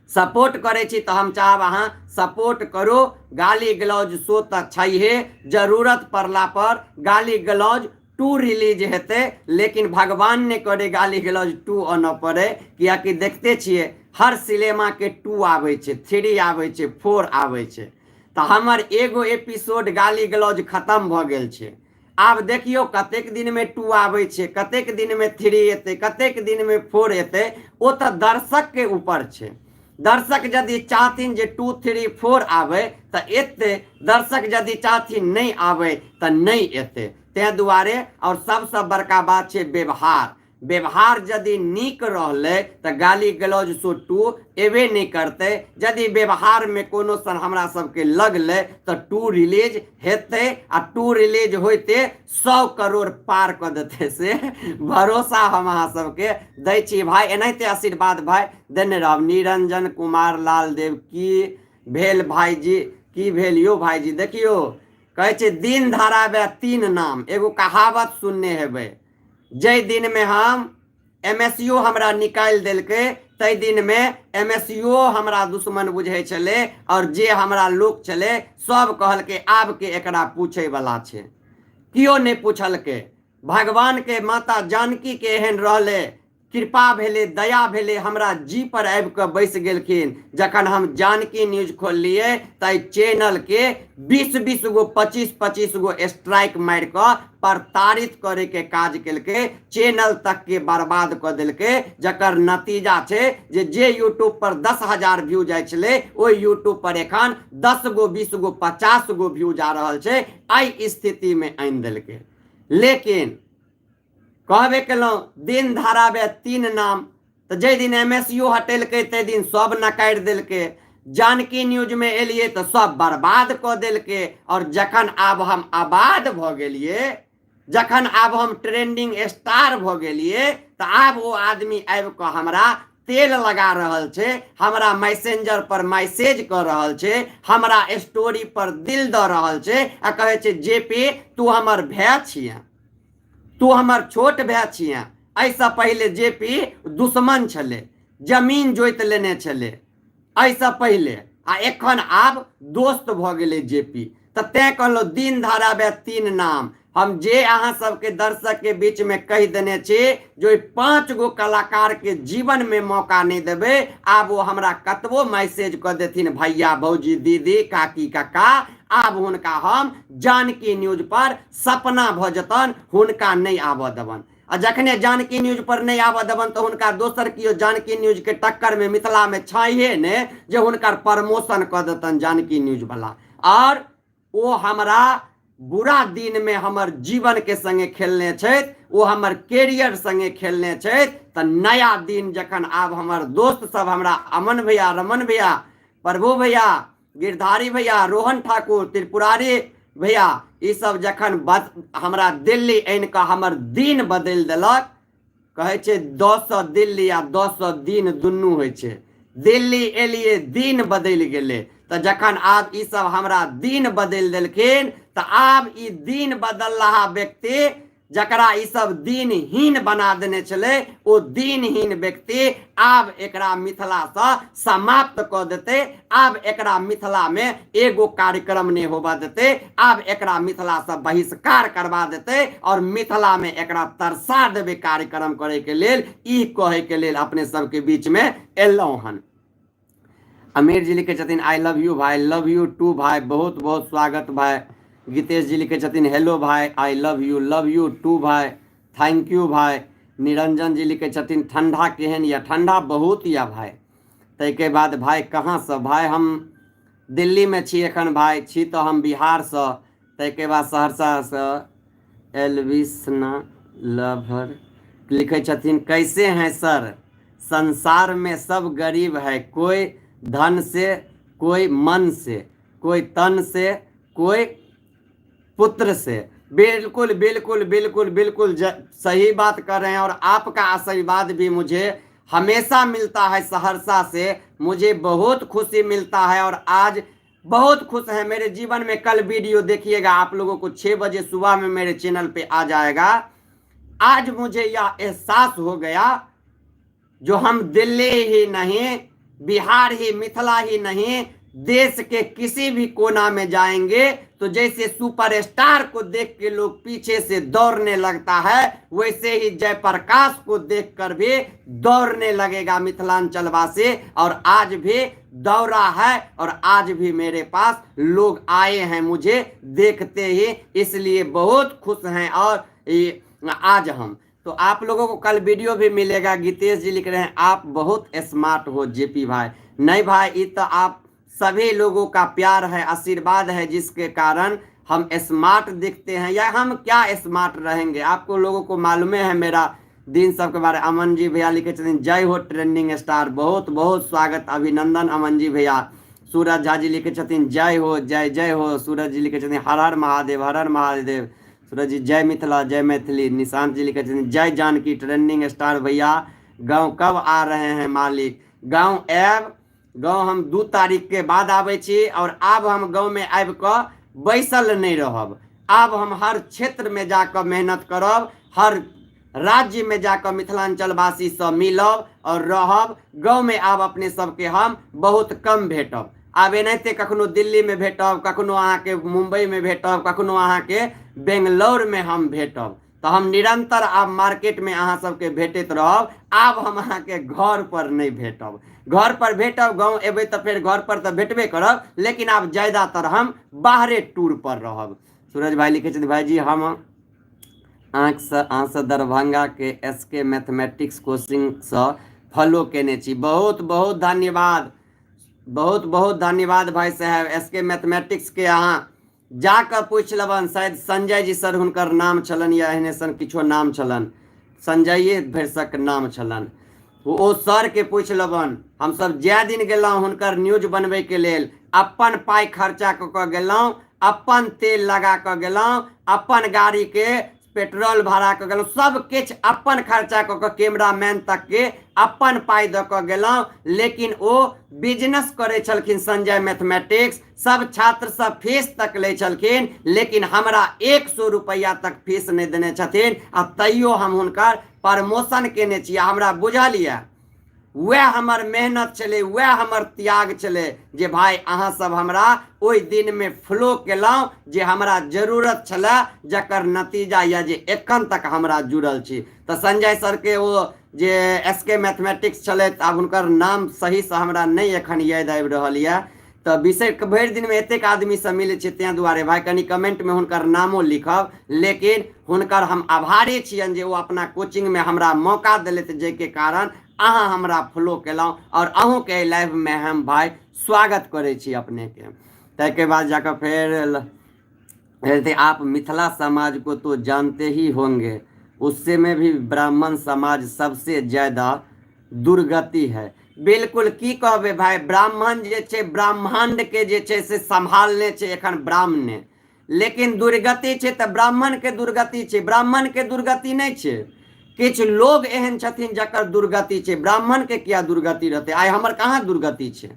सपोर्ट करै छी, तऽ हम चाहब अहाँ सपोर्ट करू। गाली गलौज शो तऽ छैहे, जरूरत पड़ला पर गाली गलौज 2 रिलीज हेतै, लेकिन भगवान नहि करे गाली गलौज 2 आनऽ पड़ै, कियाकि देखते छियै हर सिनेमाके 2 आबै छै, 3 आबै छै, 4 आबै छै। तऽ हमर एगो एपिसोड गाली गलौज खतम भऽ गेल छै। आब देखियौ कतेक दिनमे 2 आबै छै, कतेक दिनमे 3 एतै, कतेक दिनमे 4 एतै, ओ तऽ दर्शकके ऊपर छै। दर्शक यदि चाहथिन जे 2 3 4 आबै तऽ एतै, दर्शक यदि चाहथिन नहि आबै तऽ नहि एतै। ताहि दुआरे आओर सबसँ बड़का बात छै व्यवहार। व्यवहार यदि नीक रहलै तऽ गाली गलौज सो 2 एबे नहि करतै। यदि व्यवहारमे कोनो सन हमरा सबके लगलै तऽ 2 रिलीज हेतै, आ 2 रिलीज होइते 100 करोड़ पार कऽ देतै, से भरोसा हम अहाँ सबके दै छी भाय। एनाहिते आशीर्वाद भाय देने रहब। निरंजन कुमार लाल देव, की भेल भाईजी, की भेल यौ भाईजी? देखियौ कहै छै दिन धराबे 3 नाम, एगो कहावत सुनने हेबै। जाहि दिनमे हम एम एस यू हमरा निकालि देलकै ताहि दिनमे एम एस यू हमरा दुश्मन बुझै छलै, आओर जे हमरा लोक छलै सब कहलकै आब के एकरा पूछैवला छै, केओ नहि पुछलकै। भगवानके माता जानकीके एहन रहलै कृपा भेलै, दया भेलै, हमरा जी पर आबि कऽ बैस गेलखिन। जखन हम जानकी न्यूज खोललियै तऽ चैनलके 20-20 गो 25-25 गो स्ट्राइक मारि कऽ प्रताड़ित करैके काज केलकै, चैनल तकके बर्बाद कऽ देलकै। जकर नतीजा छै जे जे यूट्यूब पर 10,000 व्यू जाइ छलै ओहि यूट्यूब पर एखन 10 गो 20 गो 50 गो व्यू जा रहल छै। एहि स्थितिमे आनि देलकै। लेकिन कहबे केलहुँ दिन धराबे 3 नाम, तऽ जाहि दिन एम एस यू हटेलकै ताहि दिन सब नकारि देलकै। जानकी न्यूजमे एलियै तऽ सब बर्बाद कऽ देलकै। आओर जखन आब हम आबाद भऽ गेलियै, जखन आब हम ट्रेंडिंग स्टार भऽ गेलियै, तऽ आब ओ आदमी आबि कऽ हमरा तेल लगा रहल छै, हमरा मैसेंजर पर मैसेज कऽ रहल छै, हमरा स्टोरी पर दिल दऽ रहल छै आ कहै छै जे पी तू हमर भाय छियै, तू हमर छोट भाय छियै। एहिसँ पहिले जे पी दुश्मन छलै, जमीन जोति लेने छलै एहिसँ पहिले, आ एखन आब दोस्त भऽ गेलै जे पी। तऽ तैँ कहलहुँ दिन धराबे 3 नाम। हम जे अहाँ सबके दर्शकके बीचमे कहि देने छी जे ओहि 5 गो कलाकारके जीवनमे मौका नहि देबै, आब ओ हमरा कतबो मैसेज कऽ देथिन भैया भौजी दीदी काकी कक्का, आब हुनका हम जानकी न्यूज पर सपना भऽ जेतनि, हुनका नहि आबऽ देबनि। आ जखने जानकी न्यूज पर नहि आबऽ देबनि तऽ हुनका दोसर केओ जानकी न्यूज के टक्कर में मिथिला में छैहे ने जे हुनकर प्रमोशन कऽ देतनि जानकी न्यूज वाला। और ओ हमरा बुरा दिन में हमर जीवन के संगे खेलने छथि, ओ हमर कैरियर संगे खेलने छथि। तऽ नया दिन जखन आब हमर दोस्त सब हमरा अमन भैया, रमन भैया, प्रभु भैया, गिरधारी भैया, रोहन ठाकुर, त्रिपुरारी भैया, ई सब जखन हमरा दिल्ली आनि कऽ हमर दिन बदलि देलक। कहै छै 10 सए दिल्ली आ 10 सए दिन दुनू होइ छै। दिल्ली एलियै दिन बदलि गेलै। तऽ जखन आब ई सब हमरा दिन बदलि देलखिन तऽ आब ई दिन बदललाहा व्यक्ति जकरा ई सब दिनहीन बना देने छलै, ओ दिनहीन व्यक्ति आब एकरा मिथिलासँ समाप्त कऽ देतै। आब एकरा मिथिलामे एगो कार्यक्रम नहि होबऽ देतै, आब एकरा मिथिलासँ बहिष्कार करबा देतै आओर मिथिलामे एकरा तरसा देबै कार्यक्रम करैके लेल। ई कहैके लेल अपने सबके बीचमे एलहुँ हन। अमीर जी लिखै छथिन I love you भाई, लव यू टू भाई, बहुत बहुत स्वागत भाई। गीतेश जी लिखै छथिन हेलो भाई, I love you, love you too भाई, thank you भाई। निरंजन जी लिखै छथिन ठंडा केहन यऽ? ठंडा बहुत यऽ भाई। ताहिके बाद भाई कहाँसँ? भाई हम दिल्लीमे छी एखन भाई, छी तऽ हम बिहारसँ। ताहिके बाद सहरसासँ एलविस ना लभर लिखै छथिन कैसे हैं सर, संसार में सब गरीब है, कोई धन से कोई मन से, कोई तन से कोई पुत्र से। बिल्कुल बिल्कुल बिल्कुल बिल्कुल सही बात कर रहे हैं और आपका आशीर्वाद भी मुझे हमेशा मिलता है सहरसा से, मुझे बहुत खुशी मिलता है। और आज बहुत खुश हैं। मेरे जीवन में कल वीडियो देखिएगा, आप लोगों को 6 बजे सुबह में मेरे चैनल पे आ जाएगा। आज मुझे यह एहसास हो गया जो हम दिल्ली ही नहीं, बिहार ही, मिथिला ही नहीं, देश के किसी भी कोना में जाएंगे तो जैसे सुपरस्टार को देख के लोग पीछे से दौड़ने लगता है, वैसे ही जयप्रकाश को देखकर भी दौड़ने लगेगा मिथिलांचलवासी। और आज भी दौड़ा है और आज भी मेरे पास लोग आए हैं मुझे देखते ही, इसलिए बहुत खुश हैं। और ये आज हम तो आप लोगों को कल वीडियो भी मिलेगा। गीतेश जी लिख रहे हैं आप बहुत स्मार्ट हो जेपी भाई। नहीं भाई, ये तो आप सभी लोगों का प्यार है, आशीर्वाद है, जिसके कारण हम स्मार्ट दिखते हैं, या हम क्या स्मार्ट रहेंगे, आपको लोगों को मालूम है मेरा दिन सबके बारे। अमन जी भैया लिखे छथिन जय हो ट्रेंडिंग स्टार, बहुत बहुत स्वागत अभिनंदन अमन जी भैया। सूरज झा जी लिखे छथिन जय हो, जय जय हो। सूरज जी लिखे छथिन हर हर महादेव, हर हर महादेव। सूरज जी जय मिथिला, जय मैथिली। निशांत जी लिखे छथिन जय जानकी ट्रेंडिंग स्टार भैया, गाँव कब आ रहे हैं मालिक? गाँव आयब, गाँव हम 2 तारीख के बाद आबै छी और आब हम गाँवमे आबि कऽ बैसल नहि रहब, आब हम हर क्षेत्रमे जाकऽ मेहनत करब, हर राज्यमे जाकऽ मिथिलाञ्चलवासीसँ मिलब और रहब। गाँवमे आब अपने सबके हम बहुत कम भेटब। आब एनाहिते कखनो दिल्लीमे भेटब, कखनो अहाँके मुम्बईमे भेटब, कखनो अहाँके बेंगलौरमे हम भेटब। तऽ हम निरन्तर आब मार्केटमे अहाँ सबके भेटैत रहब। आब हम अहाँके घर पर नहि भेटब। घर पर भेटब, गाँव एबै तऽ फेर घर पर तऽ भेटबे करब, लेकिन आब ज्यादातर हम बाहरे टूर पर रहब। सूरज भाई लिखै छथिन भाईजी हम अहाँसँ अहाँसँ दरभंगाके एस के मैथमेटिक्स कोचिंगसँ फॉलो केने छी। बहुत बहुत धन्यवाद, बहुत बहुत धन्यवाद भाई साहेब। एस के मैथमेटिक्स के अहाँ जाकऽ पूछि लेबनि, शायद संजय जी सर हुनकर नाम छलनि या एहने सन किछो नाम छलनि, संजये भरिसक नाम छलनि, ओ सरके पूछि लेबनि। हमसब जाए दिन गेलहुँ हुनकर न्यूज बनबैके लेल अपन पाइ खर्चा कऽ कऽ गेलहुँ, अपन तेल लगा कऽ गेलहुँ, अपन गाड़ीके पेट्रोल भाड़ा कऽ गेलहुँ, सब किछु अपन खर्चा कऽ कऽ कैमरामैन तकके अपन पाइ दऽ कऽ गेलहुँ। लेकिन ओ बिजनेस करै छलखिन संजय मैथमेटिक्स, सब छात्र सब फीस तक लै छलखिन, लेकिन हमरा 100 रुपैआ तक फीस नहि देने छथिन आ तैयो हम हुनकर प्रमोशन केने छी। हमरा बुझल यऽ वएह हमर मेहनत छलै, वएह हमर त्याग छलै जे भाय अहाँ सब हमरा ओहि दिनमे फ्लो केलहुँ जे हमरा जरूरत छलै, जकर नतीजा यऽ जे एखन तक हमरा जुड़ल छी। तऽ संजय सरके ओ जे एस के मैथमेटिक्स छलै, आब हुनकर नाम सहीसँ हमरा नहि एखन याद आबि रहल यऽ, तऽ बिसरि कऽ भरि दिनमे एतेक आदमीसँ मिलै छियै, ताहि दुआरे भाय कनि कमेंटमे हुनकर नामो लिखब। लेकिन हुनकर हम आभारी छियनि जे ओ अपना कोचिंगमे हमरा मौका देलथि, जाहिके कारण अहाँ हमरा फॉलो केलहुँ आओर अहूँके एहि लाइवमे हम भाय स्वागत करै छी अपनेके। ताहिके बाद जाकऽ फेर आप मिथिला समाज को तो जानते ही होंगे, उससे में भी ब्राह्मण समाज सबसे ज़्यादा दुर्गति है। बिल्कुल की कहबै भाई, ब्राह्मण जे छै ब्रह्मांड के जे छै से सम्हालने छै एखन ब्राह्मणे, लेकिन दुर्गति छै तऽ ब्राह्मण के दुर्गति छै, ब्राह्मण के दुर्गति नहि छै। किछु लोग एहन छथिन जकर दुर्गति छै, ब्राह्मण के किया दुर्गति रहतै? आइ हमर कहाँ दुर्गति छै,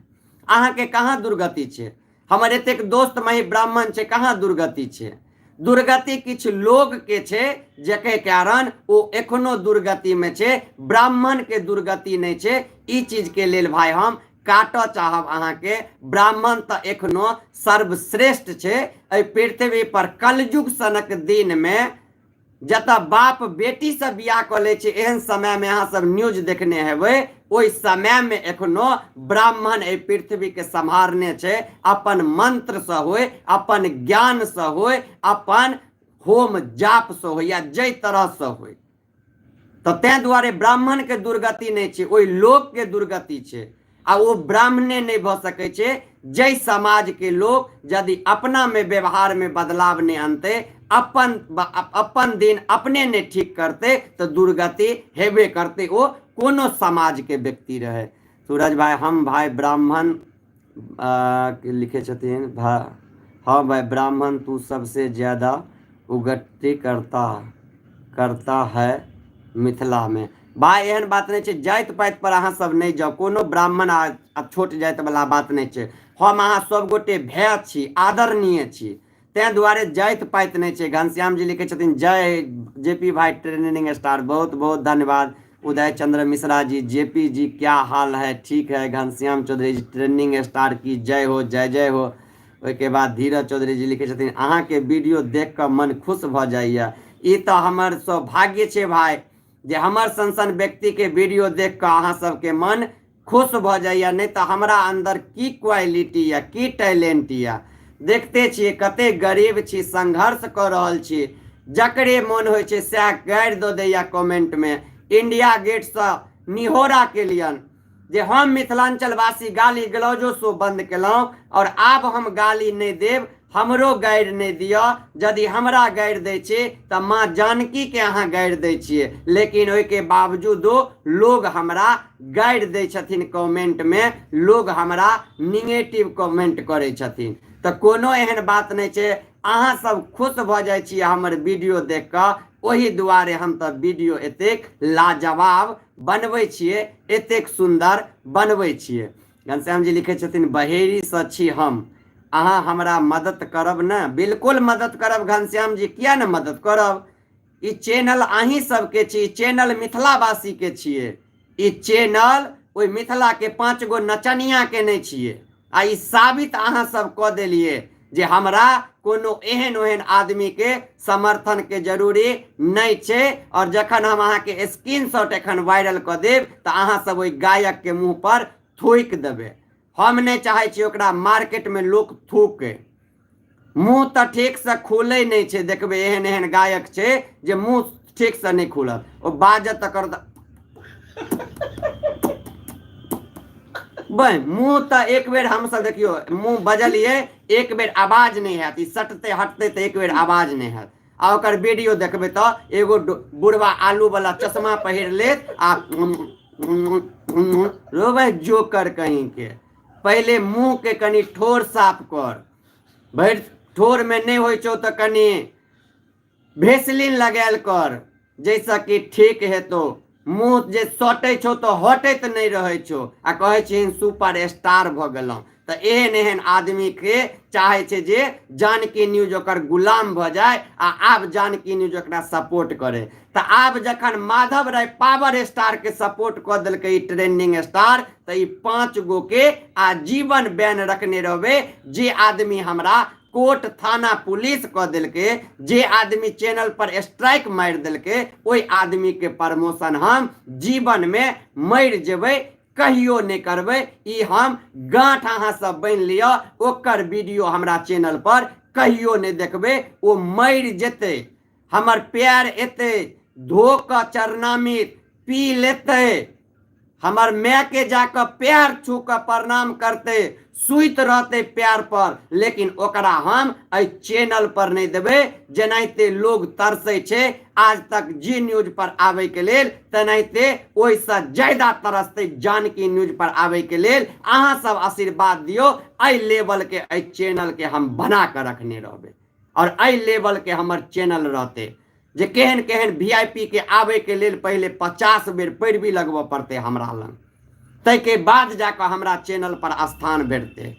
अहाँके कहाँ दुर्गति छै? हमर एतेक दोस्त मही ब्राह्मण छै, कहाँ दुर्गति छै? दुर्गति किछु लोग के छै जकर कारण ओ एखनो दुर्गति में छै, ब्राह्मण के दुर्गति नहि छै। ई चीज के लेल भाई हम काटऽ चाहब अहाँके, ब्राह्मण तऽ एखनो सर्वश्रेष्ठ छै एहि पृथ्वी पर। कलयुग सनक दिन में जतऽ बाप बेटीसँ बियाह कऽ लै छै, एहन समयमे अहाँ सब न्यूज देखने हेबै, ओहि समयमे एखनो ब्राह्मण एहि पृथ्वीके सम्हारने छै, अपन मन्त्रसँ होय, अपन ज्ञानसँ होय, अपन होम जापसँ होय, या जाहि तरहसँ होय। तऽ ताहि दुआरे ब्राह्मणके दुर्गति नहि छै, ओहि लोकके दुर्गति छै। आ ओ ब्राह्मणे नहि भऽ सकै छै जाहि समाजके लोक यदि अपनामे व्यवहारमे बदलाव नहि अनतै, अपन अपन दिन अपने नहि ठीक करतै, तऽ दुर्गति हेबे करतै, ओ कोनो समाजके व्यक्ति रहै। सूरज भाई हम भाई ब्राह्मण लिखै छथिन, हाँ भाई ब्राह्मण तू सबसे ज़्यादा उगति करता करता है मिथिला में। भाय एहन बात नहि छै जाति पाति पर अहाँ सब नहि जाउ कोनो ब्राह्मण आ छोट जाति वाला बात नहि छै हम अहाँ सब गोटे भाय छी आदरणीय छी ताहि दुआरे जाति पाति नहि छै घनश्याम जी लिखै छथिन जय जे पी भाई ट्रेनिंग स्टार बहुत बहुत धन्यवाद Uday Chandra Mishra ji J P G क्या हाल है ठीक है घनश्याम चौधरी जी ट्रेंडिंग स्टार की जय हो जय जय हो ओहिके बाद धीरज चौधरी जी लिखै छथिन अहाँके वीडियो देख कऽ मन खुश भऽ जाइए ई तऽ हमर सौभाग्य छै भाय जे हमर सन सन व्यक्तिके वीडियो देख कऽ अहाँ सबके मन खुश भऽ जाइए नहि तऽ हमरा अन्दर की क्वालिटी यऽ की टैलेंट यऽ देखते छियै कते गरीब छी संघर्ष कऽ रहल छी जकरे मोन होइ छै सएह गारि दऽ दैया कमेंटमे इंडिया गेटसँ निहोरा केलियनि जे हम मिथिलाञ्चलवासी गाली गलौजो शो बन्द केलहुँ आओर आब हम गाली नहि देब हमरो गारि नहि दिअ यदि हमरा गारि दै छी तऽ माँ जानकीके अहाँ गारि दै छियै लेकिन ओहिके बावजूदो लोग हमरा गारि दै छथिन कमेंटमे लोग हमरा निगेटिव कमेंट करै छथिन तऽ कोनो एहन बात नहि छै अहाँ सब खुश भऽ जाइ छियै हमर वीडियो देख कऽ ओहि दुआरे हम तऽ वीडियो एतेक लाजवाब बनबै छियै एतेक सुन्दर बनबै छियै घनश्याम जी लिखै छथिन बहेरीसँ छी हम अहाँ हमरा मदद करब ने बिल्कुल मदद करब घनश्याम जी किया ने मदद करब ई चैनल अहीं सबके छी ई चैनल मिथिलावासीके छियै ई चैनल ओहि मिथिलाके पाँच गो नचनियाके नहि छियै आ ई साबित अहाँ सब कऽ देलियै जे हमरा कोनो एहन ओहन आदमीके समर्थनके जरूरी नहि छै आओर जखन हम अहाँके स्क्रीन शॉट एखन वायरल कऽ देब तऽ अहाँ सब ओहि गायकके मुँह पर थूकि देबै हम नहि चाहै छी ओकरा मार्केटमे लोक थूकै मुँह तऽ ठीकसँ खुलै नहि छै देखबै एहन एहन गायक छै जे मुँह ठीकसँ नहि खुलत ओ बाजत तऽ करत बे मुँह तऽ एक बेर हमसभ देखियौ मुँह बजलियै एक बेर आवाज नहि हैत ई सटतै हटतै तऽ एक बेर आवाज नहि हैत आ ओकर वीडियो देखबै तऽ एगो बुढ़वा आलू वाला चश्मा पहिर लेत आ रोबै जोकर कहीं के पहिले मुँह के कनि ठोर साफ कर भरि ठोरमे नहि होइ छौ तऽ कनि भेसलिन लगायल कर जाहिसँ कि ठीक हेतौ मुँह जे सटै छौ तऽ हटैत नहि रहै छौ आ कहै छिहीन सुपर स्टार भऽ गेलहुँ तऽ एहन एहन आदमीके चाहै छै जे जानकी न्यूज ओकर गुलाम भऽ जाय आ आब जानकी न्यूज ओकरा सपोर्ट करे तऽ आब जखन माधव राय पावर स्टारके सपोर्ट कऽ देलकै ई ट्रेंडिंग स्टार तऽ ई पाँच गो के आजीवन बैन रखने रहबै जे आदमी हमरा कोर्ट थाना पुलिस कऽ देलकै जे आदमी चैनल पर स्ट्राइक मारि देलकै ओहि आदमीके प्रमोशन हम जीवनमे मरि जेबै कहियो नहि करबै ई हम गाँठ अहाँ सब बनि लिअ ओकर वीडियो हमरा चैनल पर कहियो नहि देखबै ओ मरि जेतै हमर पैर एतै धो कऽ चरनामित पी लेतै हमर मायके जाकऽ पैर छू कऽ प्रणाम करतै सुति रहतै पैर पर लेकिन ओकरा हम एहि चैनल पर नहि देबै जेनाहिते लोग तरसै छै आज तक जी न्यूज पर आबैके लेल तेनाहिते ओहिसँ ज्यादा तरसतै जानकी न्यूज पर आबैके लेल अहाँ सब आशीर्वाद दियौ एहि लेवलके एहि चैनलके हम बना कऽ रखने रहबै आओर एहि लेवलके हमर चैनल रहतै जे केहन केहन वी I P के आबैके लेल पहिले 50 बेर पैरवी लगबऽ पड़तै हमरा लग ताहिके बाद जाकऽ हमरा चैनल पर स्थान भेटतै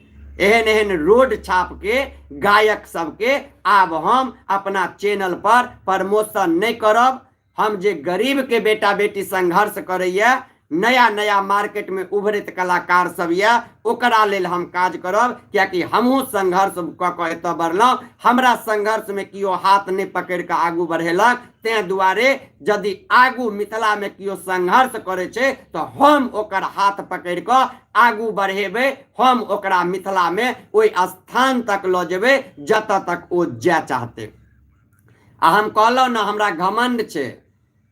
एहन एहन रोड छापके गायक सबके आब हम अपना चैनल पर प्रमोशन नहि करब हम जे गरीबके बेटा बेटी संघर्ष करैए नया नया मार्केटमे उभरैत कलाकार सब यऽ ओकरा लेल हम काज करब कियाकि हमहूँ संघर्ष कऽ कऽ एतऽ बढ़लहुँ हमरा संघर्षमे केओ हाथ नहि पकड़ि कऽ आगू बढ़ेलक ताहि दुआरे यदि आगू मिथिलामे केओ संघर्ष करै छै तऽ हम ओकर हाथ पकड़ि कऽ आगू बढ़ेबै हम ओकरा मिथिलामे ओहि स्थान तक लऽ जेबै जतऽ तक ओ जाय चाहतै आ हम कहलहुँ ने हमरा घमण्ड छै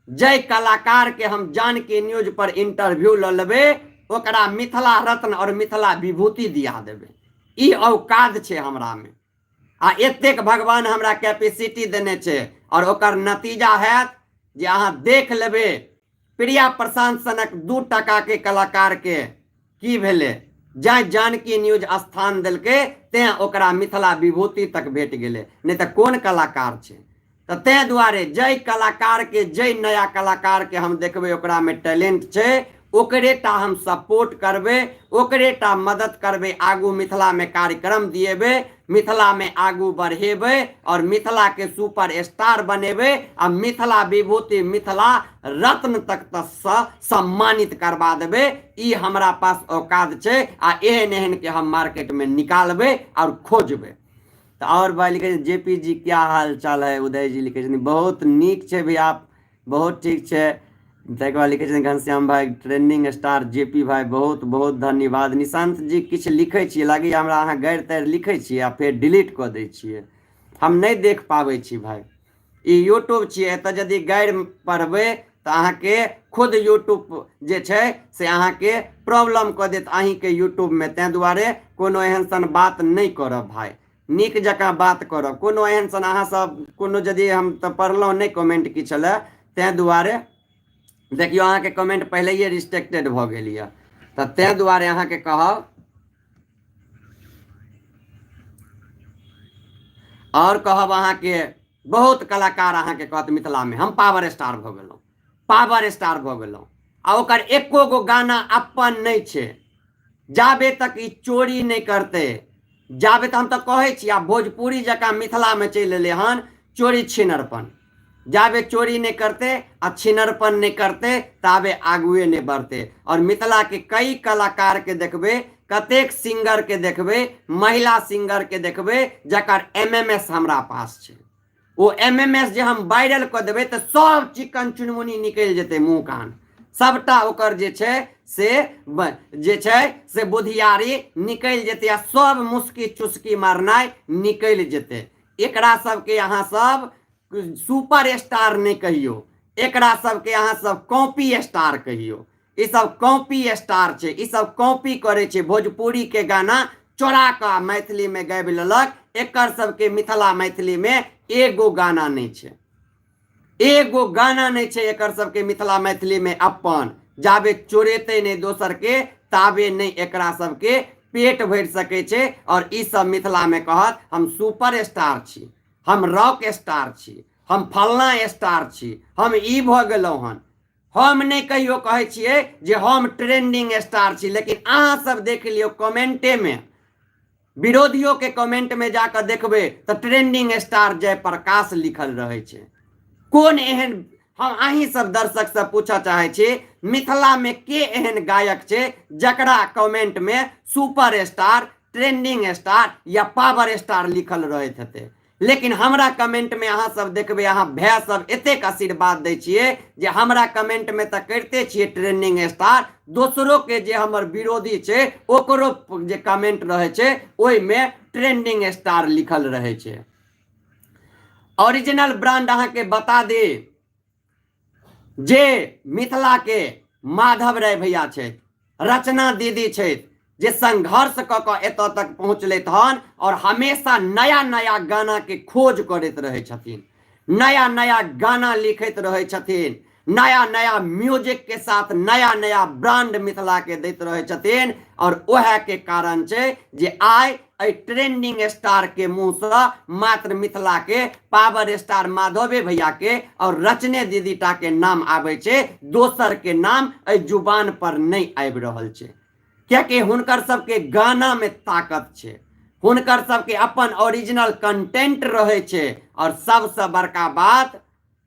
जाहि कलाकारके हम जानकी न्यूज पर इंटरव्यू लऽ लेबै ओकरा मिथिला रत्न आओर मिथिला विभूति दिया देबै ई औकात छै हमरामे आ एतेक भगवान हमरा कैपेसिटी देने छै आओर ओकर नतीजा हैत जे अहाँ देख लेबै प्रिया प्रशांत सनक 2 टाका के कलाकार के की भेलै जाहि जानकी न्यूज स्थान देलकै तें ओकरा मिथिला विभूति तक भेट गेलै नहि तऽ कोन कलाकार छै। तऽ ताहि दुआरे जाहि कलाकारके, जाहि नया कलाकारके हम देखबै ओकरामे टैलेंट छै, ओकरे टा हम सपोर्ट करबै, ओकरे टा मदद करबै, आगू मिथिलामे कार्यक्रम दिएबै, मिथिलामे आगू बढ़ेबै आओर मिथिलाके सुपर स्टार बनेबै आ मिथिला विभूति, मिथिला रत्न तक तऽ सम्मानित करबा देबै। ई हमरा पास औकात छै आ एहन एहनके हम मार्केटमे निकालबै आओर खोजबै। तऽ आओर भाइ लिखै छै जे पी जी क्या हाल चाल है। उदय जी लिखै छथिन बहुत नीक छै भैया, बहुत ठीक छै। ताहिके बाद लिखै छथिन घनश्याम भाइ ट्रेंडिंग स्टार जे पी भाइ, बहुत बहुत धन्यवाद। निशांत जी किछु लिखै छियै, लागैए हमरा अहाँ गारि तारि लिखै छियै आ फेर डिलीट कऽ दै छियै, हम नहि देख पाबै छी भाइ। ई यूट्यूब छियै, एतऽ यदि गारि पढ़बै तऽ अहाँके खुद यूट्यूब जे छै से अहाँके प्रॉब्लम कऽ देत अहीँके यूट्यूबमे। ताहि दुआरे कोनो एहन सन बात नहि करब भाइ, नीक जकाँ बात करब। कोनो एहन सन अहाँसभ कोनो यदि हम तऽ पढ़लहुँ नहि कमेंट की छलै, ताहि दुआरे देखियौ अहाँके कमेंट पहिलैए रिस्ट्रिक्टेड भऽ गेल यऽ, तऽ ताहि दुआरे अहाँके कहब। आओर कहब अहाँके बहुत कलाकार अहाँके कहत मिथिलामे हम पावर स्टार भऽ गेलहुँ, पावर स्टार भऽ गेलहुँ, आ ओकर एको गो गाना अपन नहि छै। जाबे तक ई चोरी नहि करतै, जाबे तक, हम तऽ कहै छी आब भोजपुरी जकाँ मिथिलामे चलि एलै हन चोरी छिनरपन, जाबे चोरी नहि करतै आ छिनरपन नहि करतै ताबे आगुए नहि बढ़तै। आओर मिथिलाके कई कलाकारके देखबै, कतेक सिंगरके देखबै, महिला सिंगरके देखबै जकर एम एम एस हमरा पास छै, ओ एम एम एस जे हम वायरल कऽ देबै तऽ सब चिकन चुनमुनी निकलि जेतै मुँह कान सबटा, ओकर जे छै से जे छै से बुधियारी निकलि जेतै आ सब मुस्की चुस्की मारनाइ निकलि जेतै। एकरा सबके अहाँ सब सुपर स्टार नहि कहियौ, एकरा सबके अहाँ सब कॉपी स्टार कहियौ। ई सब कॉपी स्टार छै, ई सब कॉपी करै छै, भोजपुरी के गाना चोरा कऽ मैथिली में गाबि लेलक। एकर सबके मिथिला मैथिली में एगो गाना नहि छै, एगो गाना नहि छै एकर सबके मिथिला मैथिली में अपन। जाबे चोरेतै नहि दोसर के ताबे नहि एकरा सबके पेट भरि सकै छै। और ई सब मिथिला में कहत हम सुपर स्टार छी, हम रॉक स्टार छी, हम फलना स्टार छी, हम ई भऽ गेलहुँ हन। हम नहि कहियो कहै छियै जे हम ट्रेंडिंग स्टार छी, लेकिन अहाँ सब देख लियौ कमेंटे में, विरोधियों के कमेंट में जाकऽ देखबै तऽ ट्रेंडिंग स्टार जयप्रकाश लिखल रहै छै। कोन एहन, हम अहीं सब दर्शक से पूछऽ चाहै छी, मिथिला में के एहन गायक छै जकरा कमेंट में सुपर स्टार, ट्रेंडिंग स्टार या पावर स्टार लिखल रहैत हेतै? लेकिन हमरा कमेंट में अहाँ सब देखबै, अहाँ भाय सब एतेक आशीर्वाद दै छियै जे हमरा कमेंट में तऽ करिते छियै ट्रेंडिंग स्टार, दोसरो के जे हमर विरोधी छै ओकरो जे कमेंट रहै छै ओहिमे ट्रेंडिंग स्टार लिखल रहै छै। ओरिजिनल ब्रांड अहाँके बता दी जे मिथिला के माधव राय भैया छथि, रचना दीदी छथि, जे संघर्ष कऽ कऽ एतऽ तक पहुँचलथि हन और हमेशा नया नया गाना के खोज करैत रहै छथिन, नया नया गाना लिखैत रहै छथिन, नया नया म्यूजिक के साथ नया नया ब्रांड मिथिला के दैत रहै छथिन। और ओएह के कारण छै जे आइ एहि ट्रेंडिंग स्टार के मुँहसँ मात्र मिथिला के पावर स्टार माधवे भैया के और रचने दीदी टा के नाम आबै छै, दोसर के नाम एहि जुबान पर नहि आबि रहल छै। कियाकि हुनकर सबके गाना में ताकत छै, हुनकर सबके अपन ओरिजिनल कंटेंट रहै छै। और सबसँ बड़का बात,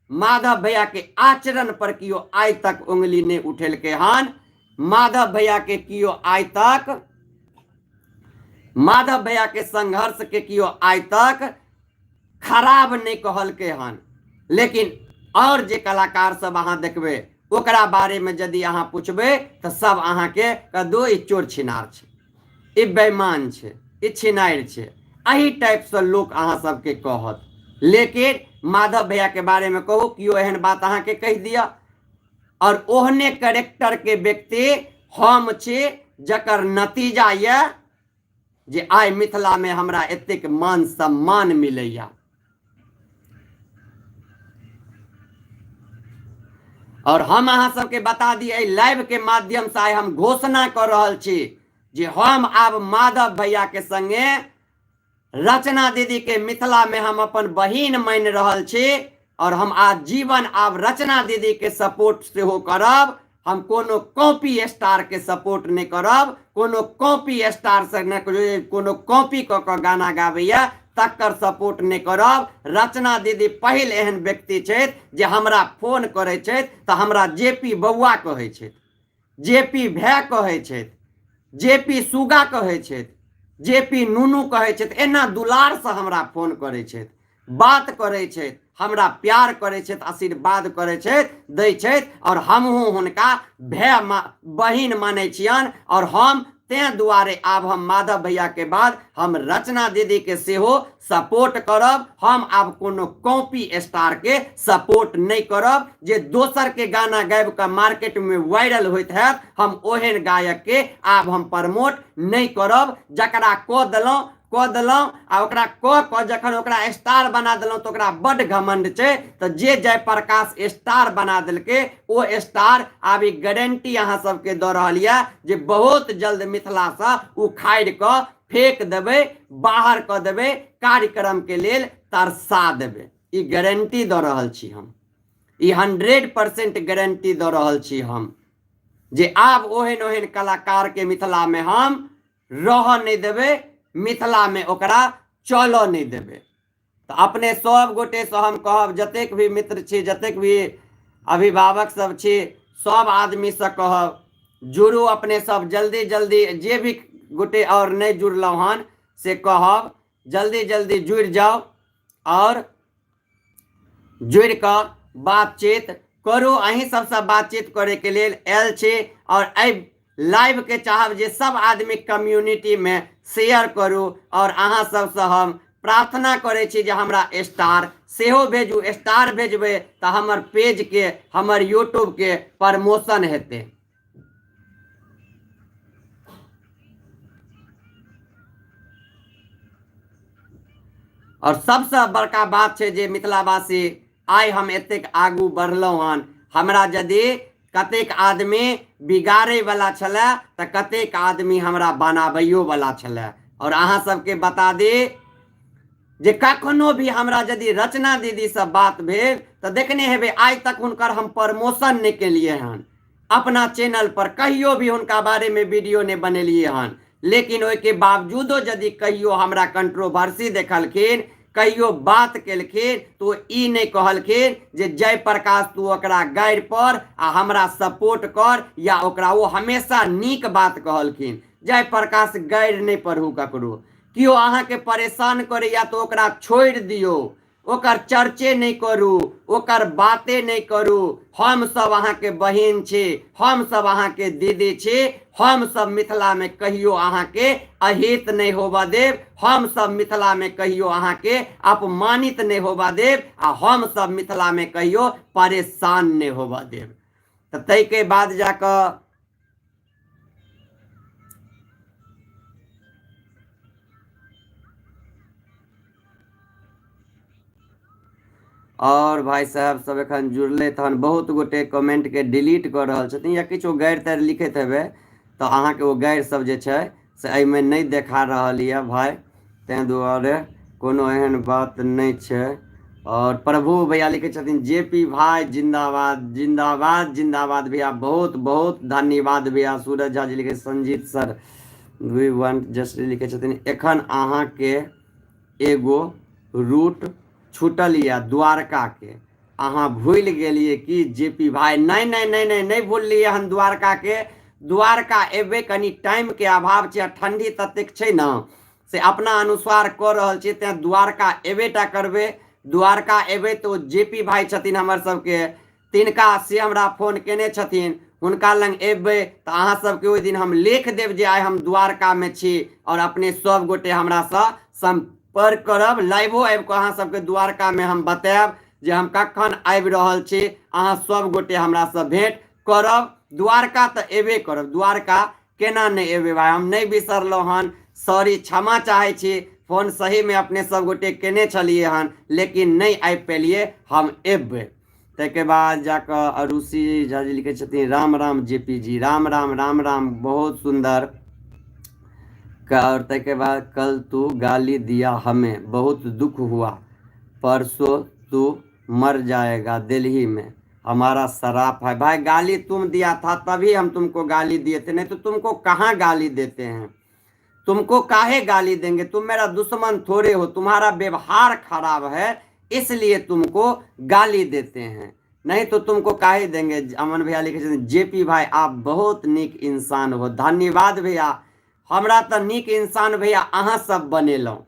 माधव भैया के आचरण पर कियो आइ तक उंगली नहि उठेलकै हन। माधव भैया के कियो आइ तक, माधव भैया के संघर्ष के कियो आइ तक खराब नहि कहलकै हन। लेकिन और जे कलाकार सब अहाँ देखबै ओकरा बारे में यदि अहाँ पूछबै तऽ सब अहाँके कदो ई चोर छिनार छै, ई बेईमान छै, ई छिनारि छै, एहि टाइपसँ लोक अहाँ सबके कहत। लेकिन माधव भैया के बारे में कहू, केओ एहन बात अहाँके कहि दिअ, और ओहने कैरेक्टर के व्यक्ति हम छी जकर नतीजा यऽ जे आइ मिथिला में हमरा एतेक मान सम्मान मिलैया। और हम अहाँ सबके बता दी, एहि लाइव के माध्यम से आइ हम घोषणा कऽ रहल छी जे हम आब माधव भैया के संगे रचना दीदी के मिथिला में हम अपन बहिन मानि रहल छी और हम आजीवन आब रचना दीदी के सपोर्ट सेहो करब। हम कोनो कॉपी स्टार के सपोर्ट नहि करब, कोनो कॉपी स्टार से नहि, कोनो कॉपी कऽ कऽ गाना गाबैया तकर सपोर्ट नहि करब। रचना दीदी पहिल एहन व्यक्ति छथि जे हमरा फोन करै छथि तऽ हमरा जे पी बौआ कहै छथि, जे पी भाय कहै छथि, जे पी सुगा कहै छथि, जे पी नूनू कहै छथि, एना दुलारसँ हमरा फोन करै छथि, बात करै छथि, हमरा प्यार करै छथि, आशीर्वाद करै छथि, दै छथि, आओर हमहूँ हुनका भाय बहिन मानै छियनि। आओर हम तें दुआरे आब हम माधव भैया के बाद हम रचना दीदी के सेहो सपोर्ट करब। हम आब कोनो कॉपी स्टार के सपोर्ट नहि करब जे दोसर के गाना गाबि कऽ मार्केट में वायरल होइत हैत, हम ओहन गायक के आब हम प्रमोट नहि करब। जकरा कऽ देलहुँ कऽ देलहुँ आ ओकरा कऽ कऽ जखन ओकरा स्टार बना देलहुँ तऽ ओकरा बड्ड घमण्ड छै। तऽ जे जयप्रकाश स्टार बना देलकै ओ स्टार आब ई गारंटी अहाँ सबके दऽ रहल यऽ जे बहुत जल्द मिथिलासँ उखाड़ि कऽ फेक देबै, बाहर कऽ देबै, कार्यक्रमके लेल तरसा देबै। ई गारंटी दऽ रहल छी हम, ई 100% गारंटी दऽ रहल छी हम जे आब ओहन ओहन कलाकारके मिथिलामे हम रहऽ नहि देबै, मिथिलामे ओकरा चलऽ नहि देबै। तऽ अपने सब गोटेसँ हम कहब, जतेक भी मित्र छी, जतेक भी अभिभावक सब छी, सब आदमीसँ कहब जुड़ू अपने सब जल्दी जल्दी। जे भी गोटे आओर नहि जुड़लहुँ हन से कहब जल्दी जल्दी जुड़ि जाउ आओर जुड़ि कऽ बातचीत करू। अहीं सबसँ बातचीत करैके लेल आयल छी आओर एहि लाइवके चाहब जे सब आदमी कम्युनिटीमे शेयर करू। आओर अहाँ सबसँ हम प्रार्थना करै छी जे हमरा स्टार सेहो भेजू। स्टार भेजबै तऽ हमर पेजके, हमर यूट्यूबके प्रमोशन हेतै। आओर सबसँ बड़का बात छै जे मिथिलावासी आइ हम एतेक आगू बढ़लहुँ हन, हमरा यदि कतेक आदमी बिगाड़ैवला छलै तऽ कतेक आदमी हमरा बनाबैयोवला छलै। आओर अहाँ सबके बता दी जे कखनो भी हमरा यदि रचना दीदीसँ बात भेल तऽ देखने हेबै आइ तक हुनकर हम प्रमोशन नहि केलियै हन अपना चैनल पर, कहियो भी हुनका बारेमे वीडियो नहि बनेलियै हन। लेकिन ओहिके बावजूदो यदि कहियो हमरा कंट्रोवर्सी देखलखिन, कहियो बात केलखिन, तऽ ओ ई नहि कहलखिन जे जयप्रकाश तू ओकरा गारि पर आ हमरा सपोर्ट कर या ओकरा, ओ हमेशा नीक बात कहलखिन। जयप्रकाश गारि नहि पढ़ू ककरो, केओ अहाँके परेशान करैया तऽ ओकरा छोड़ि दियौ, ओकर चर्चे नहि करू, ओकर बाते नहि करू। हम सब अहाँके बहिन छी, हम सब अहाँके दीदी छी, हम सब मिथिलामे कहियो अहाँके अहित नहि होबऽ देब, हम सब मिथिलामे कहियो अहाँके अपमानित नहि होबऽ देब आ हम सब मिथिलामे कहियो परेशान नहि होबऽ देब। तऽ ताहिके बाद जाकऽ आओर भाइ साहब सब एखन जुड़लै तहन बहुत गोटे कमेन्टके डिलीट कऽ रहल छथिन या किछु गारि तारि लिखैत हेबै तऽ अहाँके ओ गारि सब जे छै से एहिमे नहि देखा रहल यऽ भाइ, ताहि दुआरे कोनो एहन बात नहि छै। आओर प्रभु भैया लिखै छथिन जे पी भाइ जिन्दाबाद जिन्दाबाद जिन्दाबाद भैया, बहुत बहुत धन्यवाद भैया। सूरज झा जी लिखै Sanjeet sir we want just लिखै छथिन एखन अहाँके एगो रूट छूटल यऽ द्वारकाके, अहाँ भूलि गेलियै की जे पी भाइ? नहि नहि नहि नहि नहि भूललियै हन द्वारकाके। द्वारका एबै, कनि टाइमके अभाव छै आ ठण्डी ततेक छै ने से अपना अनुसार कऽ रहल छियै, तेँ द्वारका एबे टा करबै। द्वारका एबै तऽ ओ जे पी भाइ छथिन हमर सबके, तिनका से हमरा फोन केने छथिन, हुनका लग एबै तऽ अहाँ सबके ओहि दिन हम लिख देब जे आइ हम द्वारकामे छी आओर अपने सब गोटे हमरासँ सम्पर्क करब। लाइवो आबि कऽ अहाँ सबके द्वारकामे हम बतायब जे हम कखन आबि रहल छी, अहाँ सब गोटे हमरासँ भेंट करब। द्वारका तऽ एबे करब, द्वारका केना नहि एबै भाइ, हम नहि बिसरलहुँ हन, सॉरी क्षमा चाहै छी, फोन सहीमे अपने सब गोटे केने छलियै हन लेकिन नहि आबि पेलियै, हम एबै। ताहिके बाद जाकऽ अरुषि झा जी लिखै छथिन Ram Ram J P G, Ram Ram Ram Ram, बहुत सुन्दर। और ताहिके बाद कल तू गाली दिया हमें बहुत दुख हुआ परसों तू मर जाएगा दिल्ली में हमारा शराफ है। भाई गाली तुम दिया था तभी हम तुमको गाली दिए थे, नहीं तो तुमको कहाँ गाली देते हैं, तुमको काहे गाली देंगे, तुम मेरा दुश्मन थोड़े हो, तुम्हारा व्यवहार खराब है इसलिए तुमको गाली देते हैं, नहीं तो तुमको काहे देंगे। अमन भैया लिखे छथिन जेपी भाई आप बहुत नीक इंसान हो, धन्यवाद भैया। हमरा तऽ नीक इंसान भैया अहाँ सब बनेलहुँ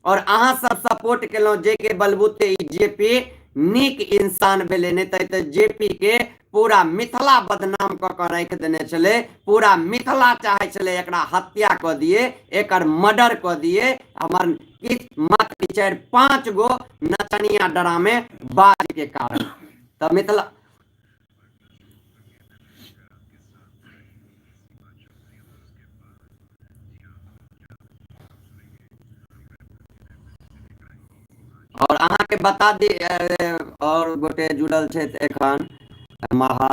और अहाँ सब सपोर्ट केलहुँ, जाहिके बलबूते ई जेपी नीक इंसान भेलै, नहि तऽ जेपी के पूरा मिथिला बदनाम कऽ कऽ राखि देने छलै, पूरा मिथिला चाहै छलै एकरा हत्या कऽ दिए, एकर मर्डर कऽ दिए। हमर किछु मात्र 4-5 गो नचनिया डरामे बाज के कारण तऽ मिथिला और अहाँके बता दी, और गोटे जुड़ल छथि एखन महा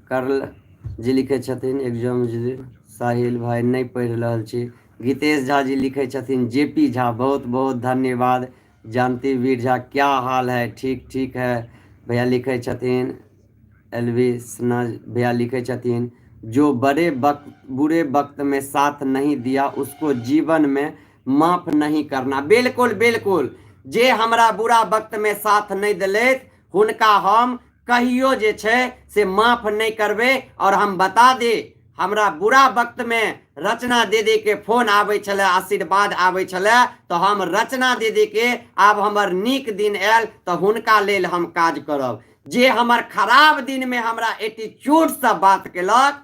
करल जी लिखै छथिन एग्जाम जी साहिल भाई नहि पढ़ि रहल छी। गीतेश झा जी लिखै छथिन जे पी झा बहुत बहुत धन्यवाद। जानती वीर झा क्या हाल है, ठीक ठीक है भैया लिखै छथिन। एल वी सिन्हा भैया लिखै छथिन जो बड़े वक्त बुरे वक्त में साथ नहीं दिया उसको जीवन में माफ नहीं करना। बिल्कुल बिल्कुल, जे हमरा बुरा वक्त में साथ नहीं दिलथि हुनका हम कहियो जे छै से माफ नहि करबै। और हम बता दी, हमरा बुरा वक्त में रचना दीदी के फोन आबै छलै, आशीर्वाद आबै छलै, तऽ हम रचना दीदी के आब हमर नीक दिन आयल तऽ हुनका लेल हम काज करब। जे हमर खराब दिन में हमरा एटीट्यूड से बात केलक,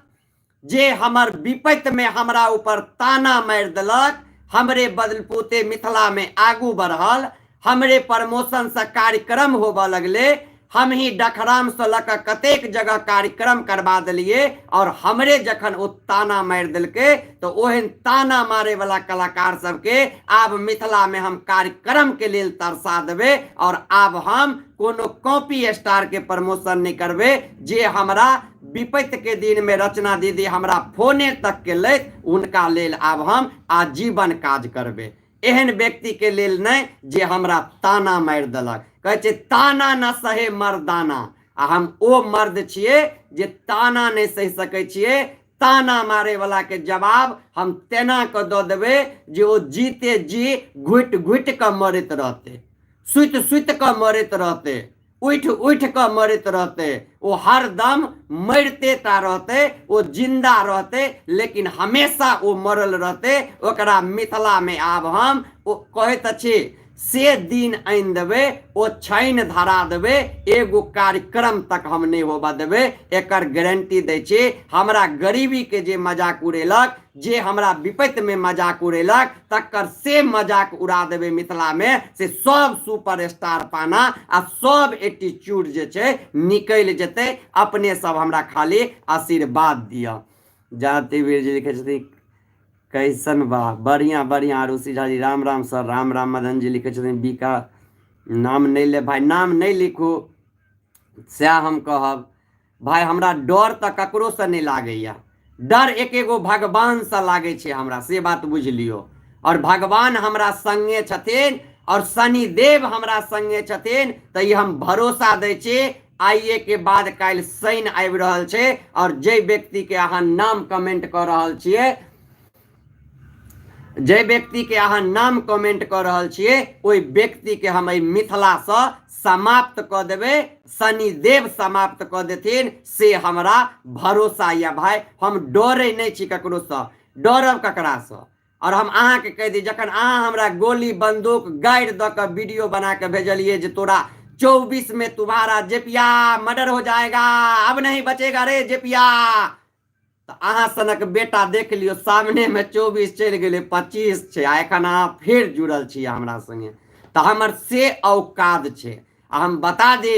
जे हमर विपत्ति में हमरा ऊपर ताना मारि देलक, हमरे बदलपूते मिथिला में आगू बढ़ल, हमरे प्रमोशन से कार्यक्रम होबऽ लगले, हम ही डखराम से लऽ कऽ कतेक जगह कार्यक्रम करबा देलिए, और हमरे जखन ओ ताना मारि देलकै तऽ ओहन ताना मारे वाला कलाकार सबके आब मिथिला में हम कार्यक्रम के लेल तरसा देबै। और आब हम कोनो कॉपी स्टार के प्रमोशन नहि करबै। जे हमरा विपत्ति के दिन में रचना दीदी हमरा फोने तक के लैत, हुनका लेल आब हम आजीवन काज करबै, एहन व्यक्ति के लेल नहि जे हमरा ताना मारि देलक। कहै छै ताना न सहे मर्दाना, आ हम ओ मर्द छियै जे ताना नहि सहि सकै छियै। ताना मारे वाला के जवाब हम तेना कऽ दऽ देबै जे ओ जीते जी घुटि घुटि कऽ मरैत रहतै, सुति सुति कऽ मरैत रहतै, उठि उठि कऽ मरैत रहतै, ओ हरदम मरिते टा रहतै, ओ जिन्दा रहतै लेकिन हमेशा ओ मरल रहतै। ओकरा मिथिलामे आब हम ओ कहैत अछि से दिन आनि देबै, ओ छानि धरा देबै, एगो कार्यक्रम तक हम नहि होबऽ देबै, एकर गारंटी दै छी। हमरा गरीबीके जे मजाक उड़ेलक, जे हमरा विपत्तिमे मजाक उड़ेलक, तकर से मजाक उड़ा देबै मिथिलामे, से सब सुपर स्टार पाना आ सब एटीट्यूड जे छै निकलि जेतै। अपने सब हमरा खाली आशीर्वाद दिअ। जाति वीर जी लिखै छथिन कैसन बा, बढ़िया बढ़िया। आरुषि झा जी राम राम सर, राम राम। मदन जी लिखै छथिन बीका नाम नहि ले भाई, नाम नहि लिखू सएह हम कहब भाई। हमरा डर तऽ ककरोसँ नहि लागैया, डर एक एगो भगवानसँ लागै छै हमरा, से बात बुझि लियौ। आओर भगवान हमरा सङ्गे छथिन आओर शनिदेव हमरा सङ्गे छथिन, तऽ ई हम भरोसा दै छी। आइए के बाद काल्हि शनि आबि रहल छै, आओर जाहि व्यक्तिके अहाँ नाम कमेंट कऽ रहल छियै, जाहि व्यक्तिके अहाँ नाम कमेंट कऽ रहल छियै, ओहि व्यक्तिके हम एहि मिथिलासँ समाप्त कऽ देबै, शनिदेव समाप्त कऽ देथिन, से हमरा भरोसा यऽ भाय। हम डरै नहि छी ककरोसँ, डरब ककरासँ? आओर हम अहाँके कहि दी, जखन अहाँ हमरा गोली बंदूक गाड़ि दऽ कऽ वीडियो बना कऽ भेजलियै जे तोरा 24 में तुम्हारा जेपिया मर्डर हो जाएगा, अब नहीं बचेगा रे जेपिया, तऽ अहाँ सनक बेटा देख लियौ सामनेमे 24 चलि गेलै, 25 छै, आ एखन अहाँ फेर जुड़ल छियै हमरा सङ्गे, तऽ हमर से औकात छै। आ हम बता दी,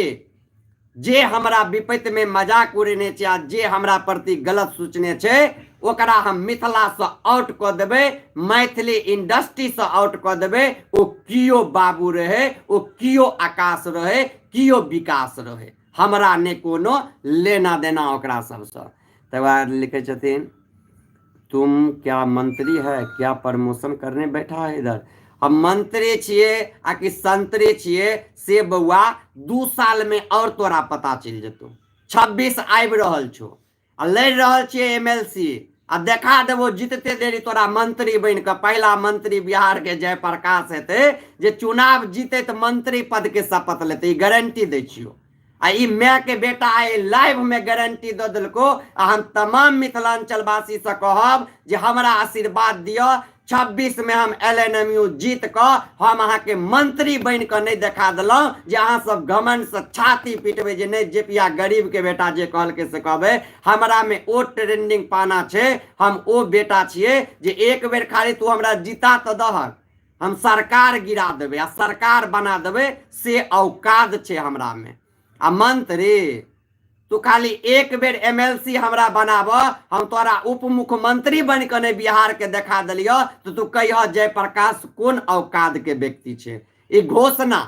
जे हमरा विपत्तिमे मजाक उड़ेने छै आ जे हमरा प्रति गलत सोचने छै, ओकरा हम मिथिलासँ आउट कऽ देबै, मैथिली इंडस्ट्रीसँ आउट कऽ देबै। ओ कियो बाबू रहै, ओ कियो आकाश रहै, कियो विकास रहै, हमरा नहि कोनो लेना देना ओकरा सबसँ। तकर बाद लिखै छथिन तुम क्या मंत्री है क्या प्रमोशन करने बैठा है इधर? हम मंत्री छियै आ कि संतरी छियै से बौआ 2 साल में और तोरा पता चलि जेतौ। 26 आबि रहल छौ आ लड़ि रहल छियै एम एल सी आ देखा देबो जीतते देरी तोरा मंत्री बनि कऽ पहिला मंत्री बिहार के जयप्रकाश हेतै जे चुनाव जीते तऽ मंत्री पद के शपथ लेतै, ई गारंटी दै छियौ। आ ई माय के बेटा आइ लाइव में गारंटी दऽ देलको। आ हम तमाम मिथिलांचल वासी से कहब जे हमरा आशीर्वाद दिअ, 26 में हम एल एन एम यू जीत कऽ हम अहाँके मंत्री बनि कऽ नहि देखा देलहुँ जे अहाँ सब घमंड से छाती पिटबै जे नहि जेपिया गरीब के बेटा जे कहलकै से कहबै। हमरा में ओ ट्रेंडिंग पाना छै, हम ओ बेटा छियै जे एक बेर खाली तू हमरा जीता तऽ दहक, हम सरकार गिरा देबै आ सरकार बना देबै, से औकात छै हमरा में। आ मंत्री तू खाली एक बेर एम एल सी हमरा बनाब, हम तोरा उप मुख्यमंत्री बनि कऽ नहि बिहार के देखा देलियौ तऽ तू कहिह जयप्रकाश कोन औकात के व्यक्ति छै। ई घोषणा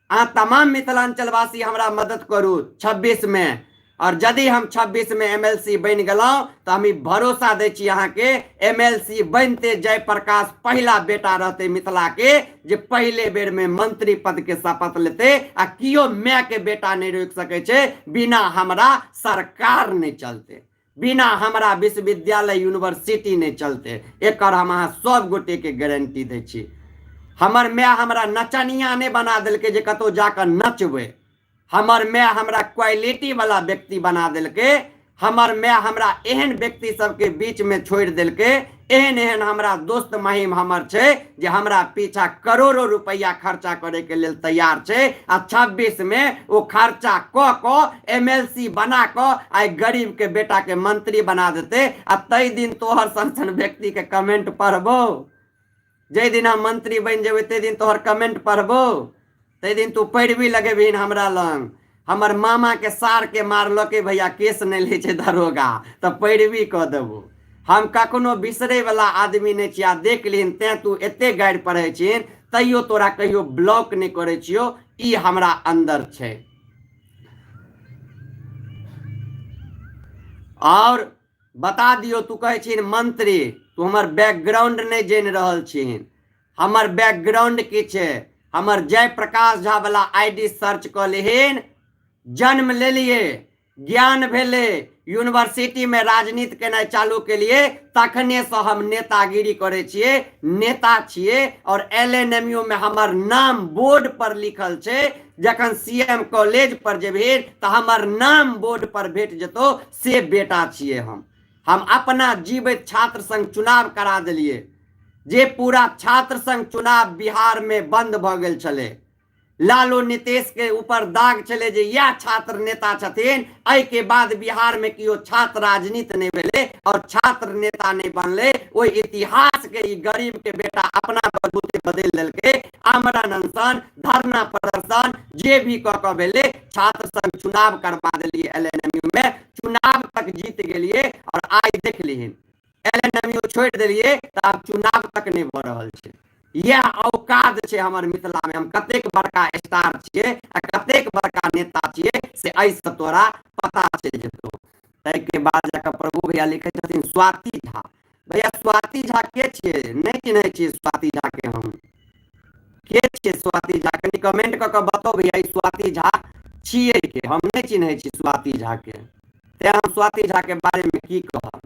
अहाँ तमाम मिथिलांचलवासी हमरा मदद करू 26 में, और यदि हम 26 में एम एल सी बनि गेलहुँ तऽ हम ई भरोसा दै छी अहाँके, एम एल सी बनिते जयप्रकाश पहिला बेटा रहतै मिथिला के जे पहिले बेर में मंत्री पद के शपथ लेतै, आ कियो माय के बेटा नहि रोकि सकै छै, बिना हमरा सरकार नहि चलतै, बिना हमरा विश्वविद्यालय यूनिवर्सिटी नहि चलतै, एकर हम अहाँ सब गोटे के गारंटी दै छी। हमर माय हमरा नचनिया नहि बना देलकै जे कतहु जाकऽ नचबै, हमर माय हमरा क्वालिटी वाला व्यक्ति बना देलकै, हमर माय हमरा एहन व्यक्ति सबके बीच में छोड़ि देलकै, एहन एहन हमरा दोस्त महिम हमर छै जे हमरा पीछा करोड़ों रुपैआ खर्चा करे के लेल तैयार छै, आ 26 में ओ खर्चा कऽ कऽ एम एल सी बना कऽ आइ गरीब के बेटा के मंत्री बना देतै। आ ताहि दिन तोहर सन सन व्यक्ति के कमेंट पढ़बौ, जाहि दिन हम मंत्री बनि जेबै ताहि दिन तोहर कमेंट पढ़बौ, ताहि दिन तू पैरवी लगेबहीन हमरा लग। हमर मामा के सार के मारलकै भैया केस नहि लै छै दरोगा, तऽ पैरवी कऽ देबो। हम कखनो बिसरै वाला आदमी नहि छी, आ देख लिहन तें तू एते गारि पढ़ै छिहन तैयो तोरा कहियो ब्लॉक नहि करै छियौ, ई हमरा अन्दर छै। और बता दियौ, तू कहै छिहन मंत्री, तू हमर बैकग्राउंड नहि जानि रहल छिहन, हमर बैकग्राउंड की छै। हमर जयप्रकाश झा वाला I D search कऽ लिहन, जन्म लेलिए, ज्ञान भेलै, यूनिवर्सिटी में राजनीति केनाइ चालू केलिए, तखने से हम नेतागिरी करै छियै, नेता छियै। और एल एन एम यू में हमर नाम बोर्ड पर लिखल छै, जखन सी एम कॉलेज पर जेबही तऽ हमर नाम बोर्ड पर भेट जेतौ, से बेटा छियै हम। हम अपना जीवित छात्र संघ चुनाव करा देलियै, जे पूरा छात्र संघ चुनाव बिहार में बंद भऽ गेल छलै। लालू नीतीश के ऊपर दाग छलै जे इएह छात्र नेता छथिन, एहि के बाद बिहार में केओ छात्र राजनीति नहि भेलै और छात्र नेता नहि बनलै। ओहि इतिहास के ई गरीब के बेटा अपना बलबूते बदलि देलकै। आमरण अनशन, धरना प्रदर्शन जे भी कऽ कऽ भेलै, छात्र संघ चुनाव करवा देलियै एल एन एम यू में, चुनाव तक जीत गेलियै। और आइ देख लिहिन एल एन एम यू छोड़ि देलियै तऽ आब चुनाव तक नहि भऽ रहल छै। इएह औकात छै हमर मिथिला में, हम कतेक बड़का स्टार छियै आ कतेक बड़का नेता छियै से एहिसँ तोरा पता चलि जेतौ। ताहिके बाद जाकऽ प्रभु भैया लिखै छथिन स्वाति झा। भैया स्वाति झा के छियै? नहि चिन्है छियै स्वाति झा के हम। के छियै स्वाति झा? कनि कमेंट कऽ कऽ बताउ भैया, ई स्वाति झा छियै के? हम नहि चिन्है छी स्वाति झा के, तेँ हम स्वाति झा के बारे में की कहब।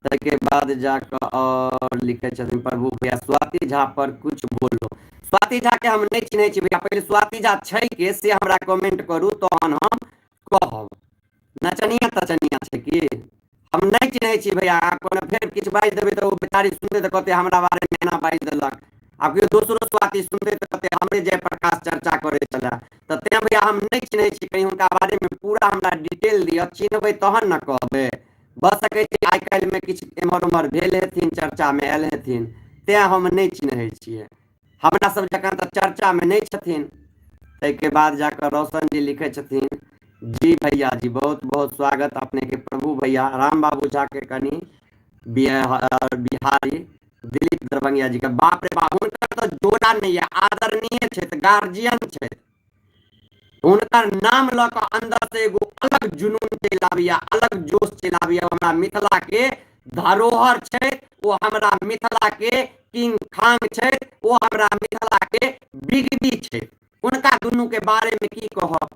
ताहिके बाद जाकऽ आओर लिखै छथिन प्रभु भैया स्वाति झा पर कुछ बोलो। स्वाति झा के हम नहि चिन्है छी भैया, पहिले स्वाति झा छै के से हमरा कमेंट करू तहन हम कहब। नचनिया तचनिया छै की? हम नहि चिन्है छी भैया, अहाँ कोनो फेर किछु बाजि देबै तऽ ओ बेचारी सुनतै तऽ कहतै हमरा बारेमे एना बाजि देलक, आ केओ दोसरो स्वाति सुनतै तऽ कहतै हमरे जयप्रकाश चर्चा करै छलै। तऽ तेँ भैया हम नहि चिन्है छी, कनि हुनका बारेमे पूरा हमरा डिटेल दिअ, चिन्हबै तहन ने कहबै। भऽ सकै छै आइ काल्हिमे किछु एम्हर ओम्हर भेल हेथिन, चर्चामे आयल हेथिन, तेँ हम नहि चिन्है छियै, हमरा सब जकाँ तऽ चर्चामे नहि छथिन। ताहिके बाद जाकऽ रोशन जी लिखै छथिन जी भैया जी बहुत बहुत स्वागत अपनेके प्रभु भैया। राम बाबू झा के कनि बिहारी दिलीप दरभंगिया जी के बाप रे बाप, हुनकर तऽ जोड़ा नहि यऽ, आदरणीय छथि, गार्जियन छथि। हुनकर नाम लऽ कऽ अन्दर से एगो अलग जुनून चलि आबैया, अलग जोश चलि आबैया। हमरा मिथिला के धरोहर छै, ओ हमरा मिथिला के किंग खान छै, ओ हमरा मिथिला के बिग बी छै। हुनका दुनू के बारे में की कहब,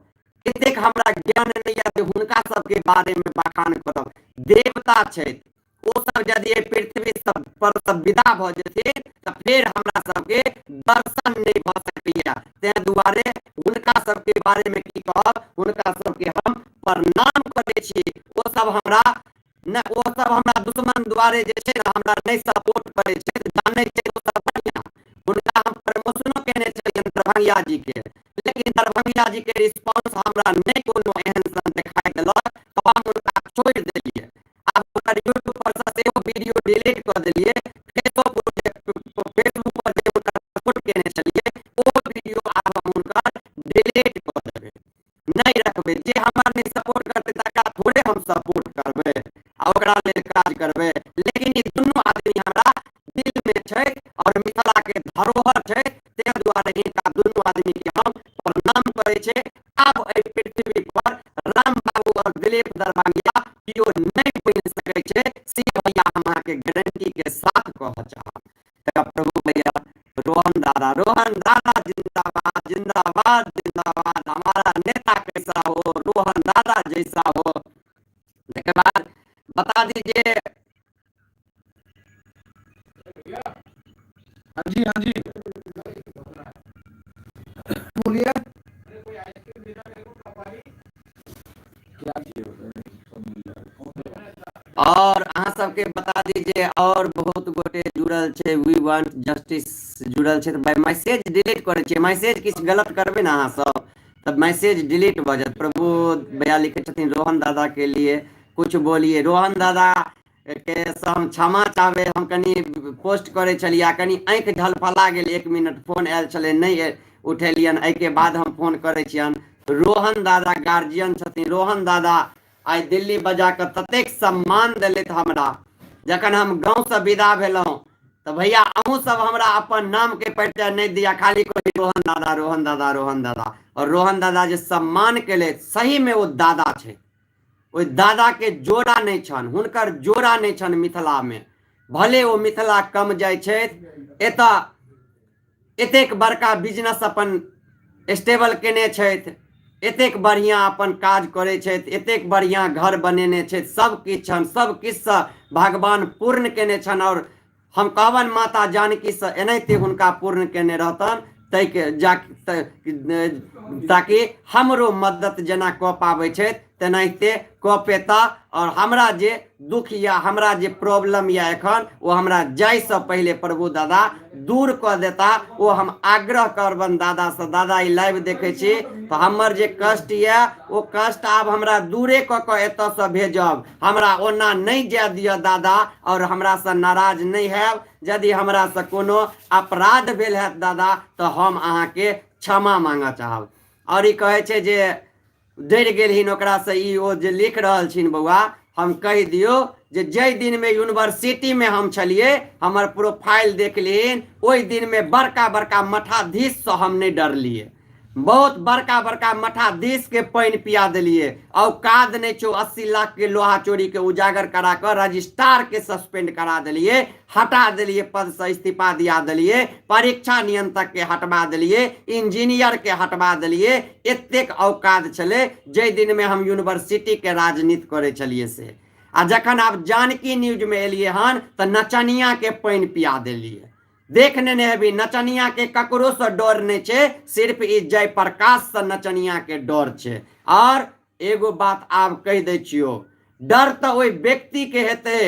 एतेक हमरा ज्ञान नहि यऽ जे हुनका सबके बारे में बखान करब। देवता छथि ओ सब, यदि एहि पृथ्वी सब पर सब विदा भऽ जेथिन तऽ फेर हमरा सबके दर्शन नहि भऽ सकैया। ताहि दुआरे हुनका सबके बारे में की कहब, हुनका सबके हम प्रणाम करै छी। ओ सब हमरा नहि, ओ सब हमरा दुश्मन दुआरे जे छै ने हमरा नहि सपोर्ट करै छै, जानै छै ओ सब बढ़िआँ। हुनका हम प्रमोशनो केने छलियनि दरभंगिया जी के, लेकिन दरभंगिया जी के रिस्पॉन्स हमरा नहि कोनो एहन सन देखाइ देलक, तऽ हम हुनका छोड़ि देलियै। आब हुनकर यूट्यूब पर से सेहो वीडियो डिलीट कऽ देलियै। फेसबुक पर जे हुनकर सपोर्ट केने छलियै ओ वीडियो आब हम हुनकर डिलीट कऽ देबै, नहि रखबै। जे हमर नहि सपोर्ट करतै तकरा थोड़े हम सपोर्ट करबै आ ओकरा लेल काज करबै। लेकिन ई दुनू आदमी हमरा दिल में छै और मिथिला के धरोहर छै, ताहि दुआरे हिनका दुनू आदमी के हम प्रणाम करै छै। आब एहि पृथ्वी पर राम बाबू और दिलीप दरभंगिया केओ नहि बनि सकै छै, से भैया हम अहाँके गारंटी के साथ कहऽ चाहब। तऽ प्रभु भैया, रोहन दादा, रोहन दादा जिंदाबाद, जिंदाबाद, जिंदाबाद। हमारा नेता कैसा हो, रोहन दादा जैसा हो। तकर बाद बता दीजिए। हाँ जी, हाँ जी, बोलिए। और अहाँ सबके बता दीजिए, और बहुत गोटे जुड़ल छै, वी वांट जस्टिस जुड़ल छै। तऽ मैसेज डिलीट करै छियै, मैसेज किछु गलत करबै ने अहाँ सब तऽ मैसेज डिलीट भऽ जायत। प्रभु भैया लिखै छथिन रोहन दादा के लिए कुछ बोलिए। रोहन दादा के से हम क्षमा चाहबै, हम कनि पोस्ट करै छलियै आ कनि आँखि झलफला गेल, 1 मिनट फोन आयल छलै, नहि उठेलियनि, एहिके बाद हम फोन करै छियनि। रोहन दादा गार्जियन छथिन। रोहन दादा आइ दिल्ली बजा कऽ ततेक सम्मान देलथि हमरा, जखन हम गाँवसँ विदा भेलहुँ तऽ भैया अहूँ सब हमरा अपन नामके परिचय नहि दिया, खाली कही रोहन दादा, रोहन दादा, रोहन दादा। आओर रोहन दादा जे सम्मान केलथि, सहीमे ओ दादा छै, ओहि दादाके जोड़ा नहि छनि, हुनकर जोड़ा नहि छनि मिथिलामे। भले ओ मिथिला कम जाइ छथि, एतऽ एतेक बड़का बिजनेस अपन स्टेबल केने छथि, एतेक बढ़िआँ अपन काज करै छथि, एतेक बढ़िआँ घर बनेने छथि, सब किछु छनि, सब किछुसँ भगवान पूर्ण केने छनि। आओर हम कहबनि माता जानकीसँ एनाहिते हुनका पूर्ण केने रहतनि ताहिके जा ताकि हमरो मदद जेना कऽ पाबै छथि तेनाहिते कऽ पेता। आओर हमरा जे दुख यऽ, हमरा जे प्रॉब्लम यऽ एखन, ओ हमरा जाइसँ पहिले प्रभु दादा दूर कऽ देता, ओ हम आग्रह करबनि दादासँ। दादा ई लाइव देखै छी तऽ हमर जे कष्ट यऽ ओ कष्ट आब हमरा दूरे कऽ कऽ एतऽसँ भेजब, हमरा ओना नहि जाय दिअ दादा। आओर हमरासँ नाराज नहि हैब, यदि हमरासँ कोनो अपराध भेल हैत दादा तऽ हम अहाँके क्षमा मांगऽ चाहब। आओर ई कहै छै जे डरि गेलहिन ओकरासँ, ई ओ जे लिख रहल छिन बौआ, हम कहि दियौ जे जाहि दिनमे यूनिवर्सिटीमे हम छलियै, हमर प्रोफाइल देखलिहन, ओहि दिनमे बड़का बड़का मठाधीशसँ हम नहि डरलियै, बहुत बड़का बड़का मठाधीश के पानि पिया देलियै। औकात नहि छौ, 80 लाख के लोहा चोरी के उजागर करा कऽ रजिस्ट्रार के सस्पेंड करा देलियै, हटा देलियै, पदसँ इस्तीफा दिया देलियै, परीक्षा नियंत्रक के हटबा देलियै, इंजीनियर के हटबा देलियै। एतेक औकात छलै जाहि दिनमे हम यूनिवर्सिटी के राजनीति करै छलियै से। आ जखन आब जानकी न्यूजमे एलियै हन तऽ नचनिया के पानि पिया देलियै। देख नेने हेबी, नचनिया के ककरोसँ डर नहि छै, सिर्फ ई जयप्रकाशसँ नचनिया के डर छै। आओर एगो बात आब कहि दै छियौ, डर तऽ ओहि व्यक्तिके हेतै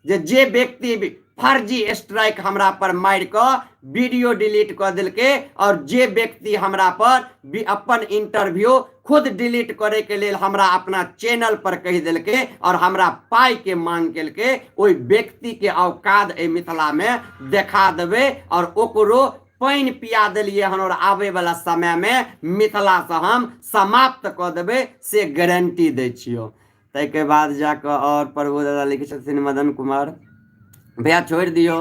जे जे व्यक्ति फर्जी स्ट्राइक हमरा पर मारि कऽ वीडियो डिलीट कऽ देलकै, आओर जे व्यक्ति हमरा पर अपन इंटरव्यू खुद डिलीट करैके लेल हमरा अपना चैनल पर कहि देलकै आओर हमरा पाइके मांग केलकै, ओहि व्यक्तिके औकात एहि मिथिलामे देखा देबै। आओर ओकरो पानि पिया देलियै हन, आओर आबैवला समयमे मिथिलासँ हम समाप्त कऽ देबै, से गारंटी दै छियौ। ताहिके बाद जाकऽ आओर प्रभु दादा लिखै छथिन मदन कुमार भैया छोड़ि दियौ,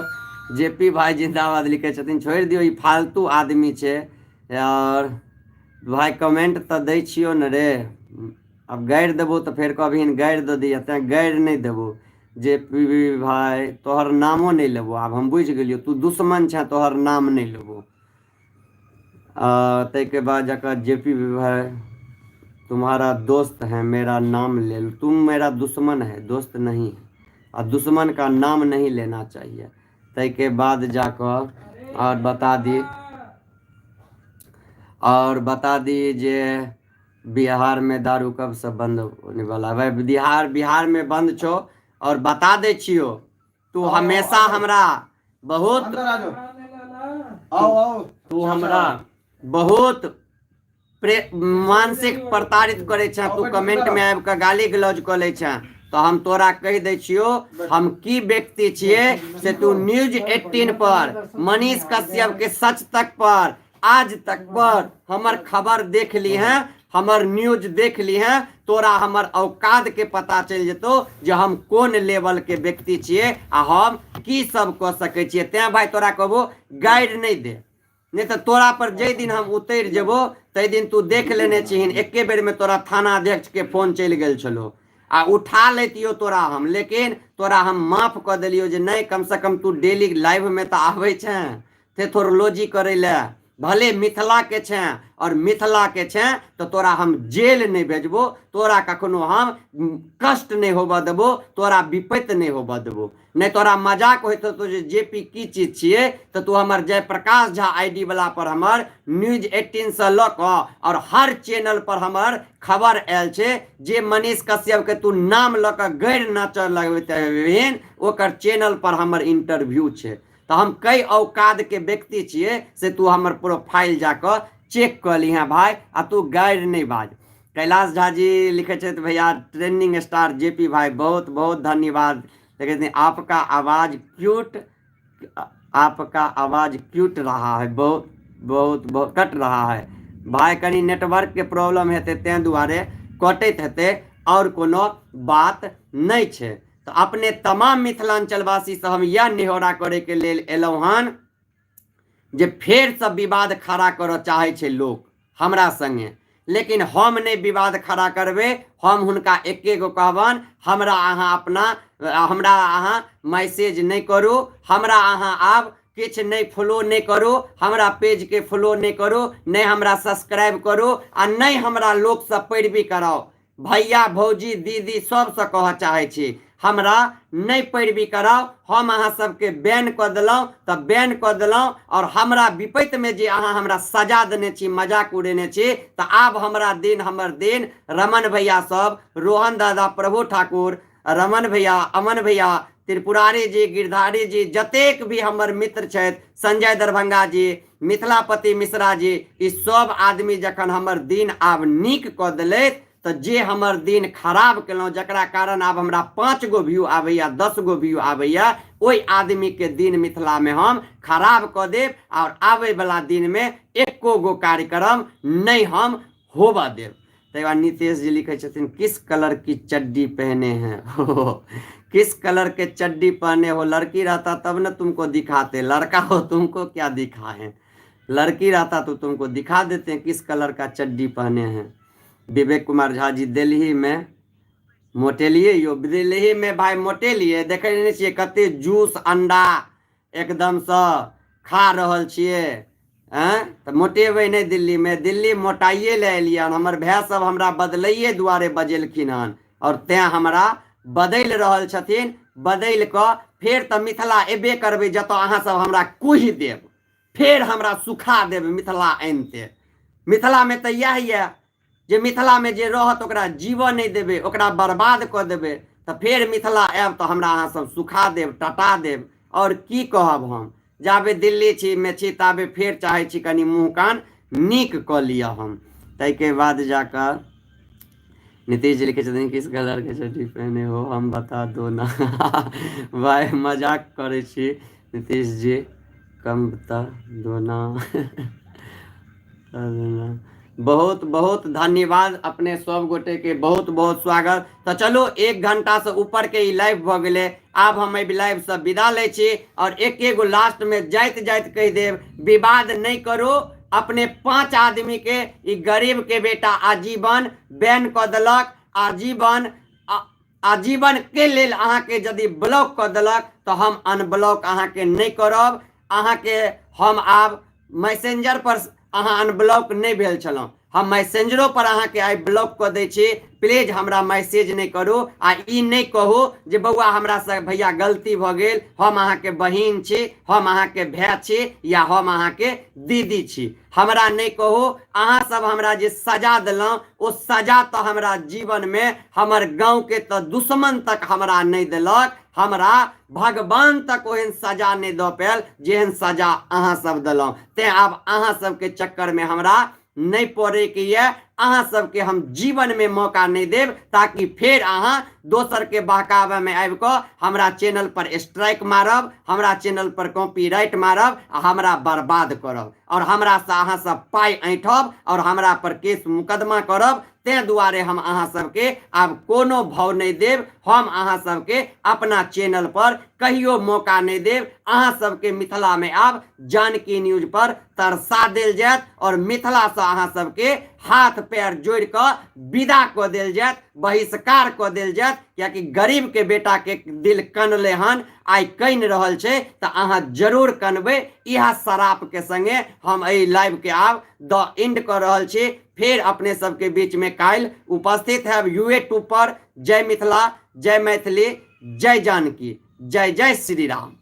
जे पी भाई जिन्दाबाद लिखै छथिन, छोड़ि दियौ, ई फालतू आदमी छै। आओर भाइ कमेंट तऽ दै छियौ ने रे। आब गारि देबौ तऽ फेर कहबही गारि दऽ दैया, तैँ गारि नहि देबौ। जे पी बी भाय तोहर नामो नहि लेबो, आब हम बुझि गेलियौ तू दुश्मन छेँ, तोहर नाम नहि लेबो। ताहिके बाद जकर जे पी बी भाई तुम्हारा दोस्त है मेरा नाम ले लो, तुम मेरा दुश्मन है दोस्त नहीं है, आ दुश्मन का नाम नहीं लेना चाहिए। ताहिके बाद जाकऽ आओर बता दी, आओर बता दी जे बिहारमे दारू कबसँ बन्द होने वाला भाई? बिहार बिहारमे बन्द छौ। आओर बता दै छियौ तू हमेशा हमरा बहुत अंदर आ जाओ, आओ आओ। तू हमरा बहुत प्रे मानसिक प्रताड़ित करै छेँ। तू कमेंटमे आबि कऽ गाली गलौज कऽ लै छेँ, तऽ हम तोरा कहि दै छियौ हम की व्यक्ति छियै से तू न्यूज 18 पर मनीष कश्यप के सच तक पर आज तक पर हमर खबर देख ली हैं, हमर न्यूज देख ली हैं, तोरा हमर औकात के पता चलि जेतौ जे हम कोन लेवल के व्यक्ति छियै आ हम की सब कऽ सकै छियै। तैं भाय तोरा कहबो गाइड नहि दे, नहि तऽ तोरा पर जाहि दिन हम उतरि जेबो ताहि दिन तू देख लेने छिहिन एके बेरमे तोरा थाना अध्यक्षके फोन चलि गेल छलौ आ उठा लैतियौ तोरा हम, लेकिन तोरा हम माफ कऽ देलियौ जे नहि कमसँ कम तू डेली लाइवमे तऽ आबै छेँ थेथोरोलॉजी करै लए, भले मिथिलाके छेँ आओर मिथिलाके छेँ तऽ तोरा हम जेल नहि भेजबो, तोरा कखनो हम कष्ट नहि होबऽ देबो, तोरा विपत्ति नहि होबऽ देबो। नहि तोरा मजाक होइत हेतौ जे जे पी की चीज छियै, तऽ तू हमर जयप्रकाश झा I D वला पर हमर न्यूज 18सँ लऽ कऽ आओर हर चैनल पर हमर खबर आयल छै जे मनीष कश्यपके तू नाम लऽ कऽ गैर नाचऽ लगबैत हेबहिन, ओकर चैनल पर हमर इंटरव्यू छै। तऽ हम कै औकातके व्यक्ति छियै से तू हमर प्रोफाइल जाकऽ चेक कऽ लिहेँ भाय, आ तू गारि नहि बाज। कैलाश झा जी लिखै छथि भैया ट्रेंडिंग स्टार जे पी भाई बहुत बहुत धन्यवाद। लिखै छथिन आपका आवाज क्यूट, आपका आवाज क्यूट रहा है, बहुत बहुत बहुत कट रहा है भाई। कनि नेटवर्कके प्रॉब्लम हेतै ताहि दुआरे कटैत हेतै, आओर कोनो बात नहि छै। तऽ अपने तमाम मिथिलाञ्चलवासीसँ हम इएह नेहोरा करैके लेल एलहुँ हन जे फेरसँ विवाद खड़ा करऽ चाहै छै लोक हमरा सङ्गे, लेकिन हम नहि विवाद खड़ा करबै। हम हुनका एके गो कहबनि, हमरा अहाँ अपना हमरा अहाँ मैसेज नहि करू, हमरा अहाँ आब किछु नहि फॉलो नहि करू, हमरा पेजके फॉलो नहि करू, नहि हमरा सब्सक्राइब करू आ नहि हमरा लोकसँ पैरवी कराउ। भैया भौजी दीदी सबसँ कहऽ चाहै छी हमरा नहि पैरवी कराउ। हम अहाँ सबके बैन कऽ देलहुँ तऽ बैन कऽ देलहुँ, आओर हमरा विपत्तिमे जे अहाँ हमरा सजा देने छी, मजाक उड़ेने छी, तऽ आब हमरा दिन हमर दिन रमन भैया सब, रोहन दादा, प्रभु ठाकुर, रमन भैया, अमन भैया, त्रिपुरारी जी, गिरधारी जी, जतेक भी हमर मित्र छथि, संजय दरभंगा जी, मिथिलापति मिश्रा जी, ई सब आदमी जखन हमर दिन आब नीक कऽ देलथि तऽ जे हमर दिन खराब केलहुँ, जकरा कारण आब हमरा 5 गो व्यू आबैया, 10 गो व्यू आबैया, ओहि आदमीके दिन मिथिलामे हम खराब कऽ देब आओर आबैवला दिनमे एको गो कार्यक्रम नहि हम होबऽ देब। ताहि बाद नीतीश जी लिखै छथिन किस कलर की चड्डी पहने हैं हो, किस कलर के चड्डी पहने हो, लड़की रहता तब न तुमको दिखाते, लड़का हो तुमको क्या दिखाए, लड़की रहता तो तुमको दिखा देते हैं किस कलर का चड्डी पहने हैं। विवेक कुमार झा जी दिल्ली में मोटेलिए यो, दिल्ली में भाई मोटेलिए, देखै नहि छियै कते जूस अंडा एकदमसँ खा रहल छियै आँय, तऽ मोटेबै नहि दिल्लीमे, दिल्ली मोटाइए लए एलियै हन, हमर भाय सब हमरा बदलैए दुआरे बजेलखिन हन आओर तैँ हमरा बदलि रहल छथिन। बदलि कऽ फेर तऽ मिथिला एबे करबै, जतऽ अहाँ सब हमरा कुहि देब, फेर हमरा सुखा देब मिथिला आनिते। मिथिलामे तऽ इएह यऽ जे मिथिलामे जे रहत ओकरा जीवऽ नहि देबै, ओकरा बर्बाद कऽ देबै, तऽ फेर मिथिला आयब तऽ हमरा अहाँ सब सुखा देब, टटा देब। आओर की कहब हम, जाबे दिल्ली छी मे छी ताबे फेर चाहै छी कनि मुँह कान नीक कऽ लिअ हम। ताहिके बाद जाकऽ नीतीश जी लिखै छथिन किस कलर के चड्डी पहने हो हम बता दो ना। भाय मजाक करै छी नीतीश जी, कम बता दो ना। बहुत बहुत धन्यवाद अपने सब गोटे के, बहुत बहुत स्वागत। तऽ चलू 1 घंटा से ऊपर के ई लाइव भऽ गेलै, आब हम एहि लाइव से विदा लै छी। और एक एगो लास्ट में जाइत जाइत कहि देब, विवाद नहि करू, अपने 5 आदमी के ई गरीब के बेटा आजीवन बैन कऽ देलक। आजीवन आजीवन के लेल अहाँके यदि ब्लॉक कऽ देलक तऽ हम अनब्लॉक अहाँके नहि करब। अहाँके हम आब मैसेंजर पर अहाँ अनब्लॉक नहि भेल छलहुँ, हम मैसेंजरो पर अहाँके आइ ब्लॉक कऽ दै छी। प्लीज हमरा मैसेज नहि करू आ ई नहि कहू जे बौआ हमरासँ भैया गलती भऽ गेल, हम अहाँके बहिन छी, हम अहाँके भाय छी या हम अहाँके दीदी छी। हमरा नहि कहू। अहाँ सब हमरा जे सजा देलहुँ ओ सजा तऽ हमरा जीवनमे हमर गाँवके तऽ दुश्मन तक हमरा नहि देलक, हमरा भगवान तक ओहन सजा नहि दऽ पायल जेहन सजा अहाँ सब देलहुँ। तेँ आब अहाँ सबके चक्करमे हमरा नहि पड़ैके यऽ। अहाँ सबके हम जीवनमे मौका नहि देब ताकि फेर अहाँ दोसरके बहकाबैमे आबि कऽ हमरा चैनल पर स्ट्राइक मारब, हमरा चैनल पर कॉपीराइट मारब आ हमरा बर्बाद करब और हमरासँ अहाँ सब पाइ ऐंठब और हमरा पर केस मुकदमा करब। तेँ दुआरे हम अहाँ सबके आब कोनो भाव नहि देब। हम अहाँ सबके अपना चैनल पर कहियो मौका नहि देब। अहाँ सबके मिथिलामे आब जानकी न्यूज पर तरसा देल जायत और मिथिलासँ अहाँ सबके हाथ पैर जोड़ि कऽ विदा कऽ देल जायत, बहिष्कार कऽ देल जायत। कियाकि गरीब के बेटा के दिल कनले हन, आइ कनि रहल छै तऽ अहाँ जरूर कनबै। इएह शराप के संगे हम एहि लाइव के आब द एंड कऽ रहल छी। फेर अपने सबके बीच में काल्हि उपस्थित हैब यू ए टू पर। जय मिथिला, जय मैथिली, जय जानकी, जय जय श्री राम।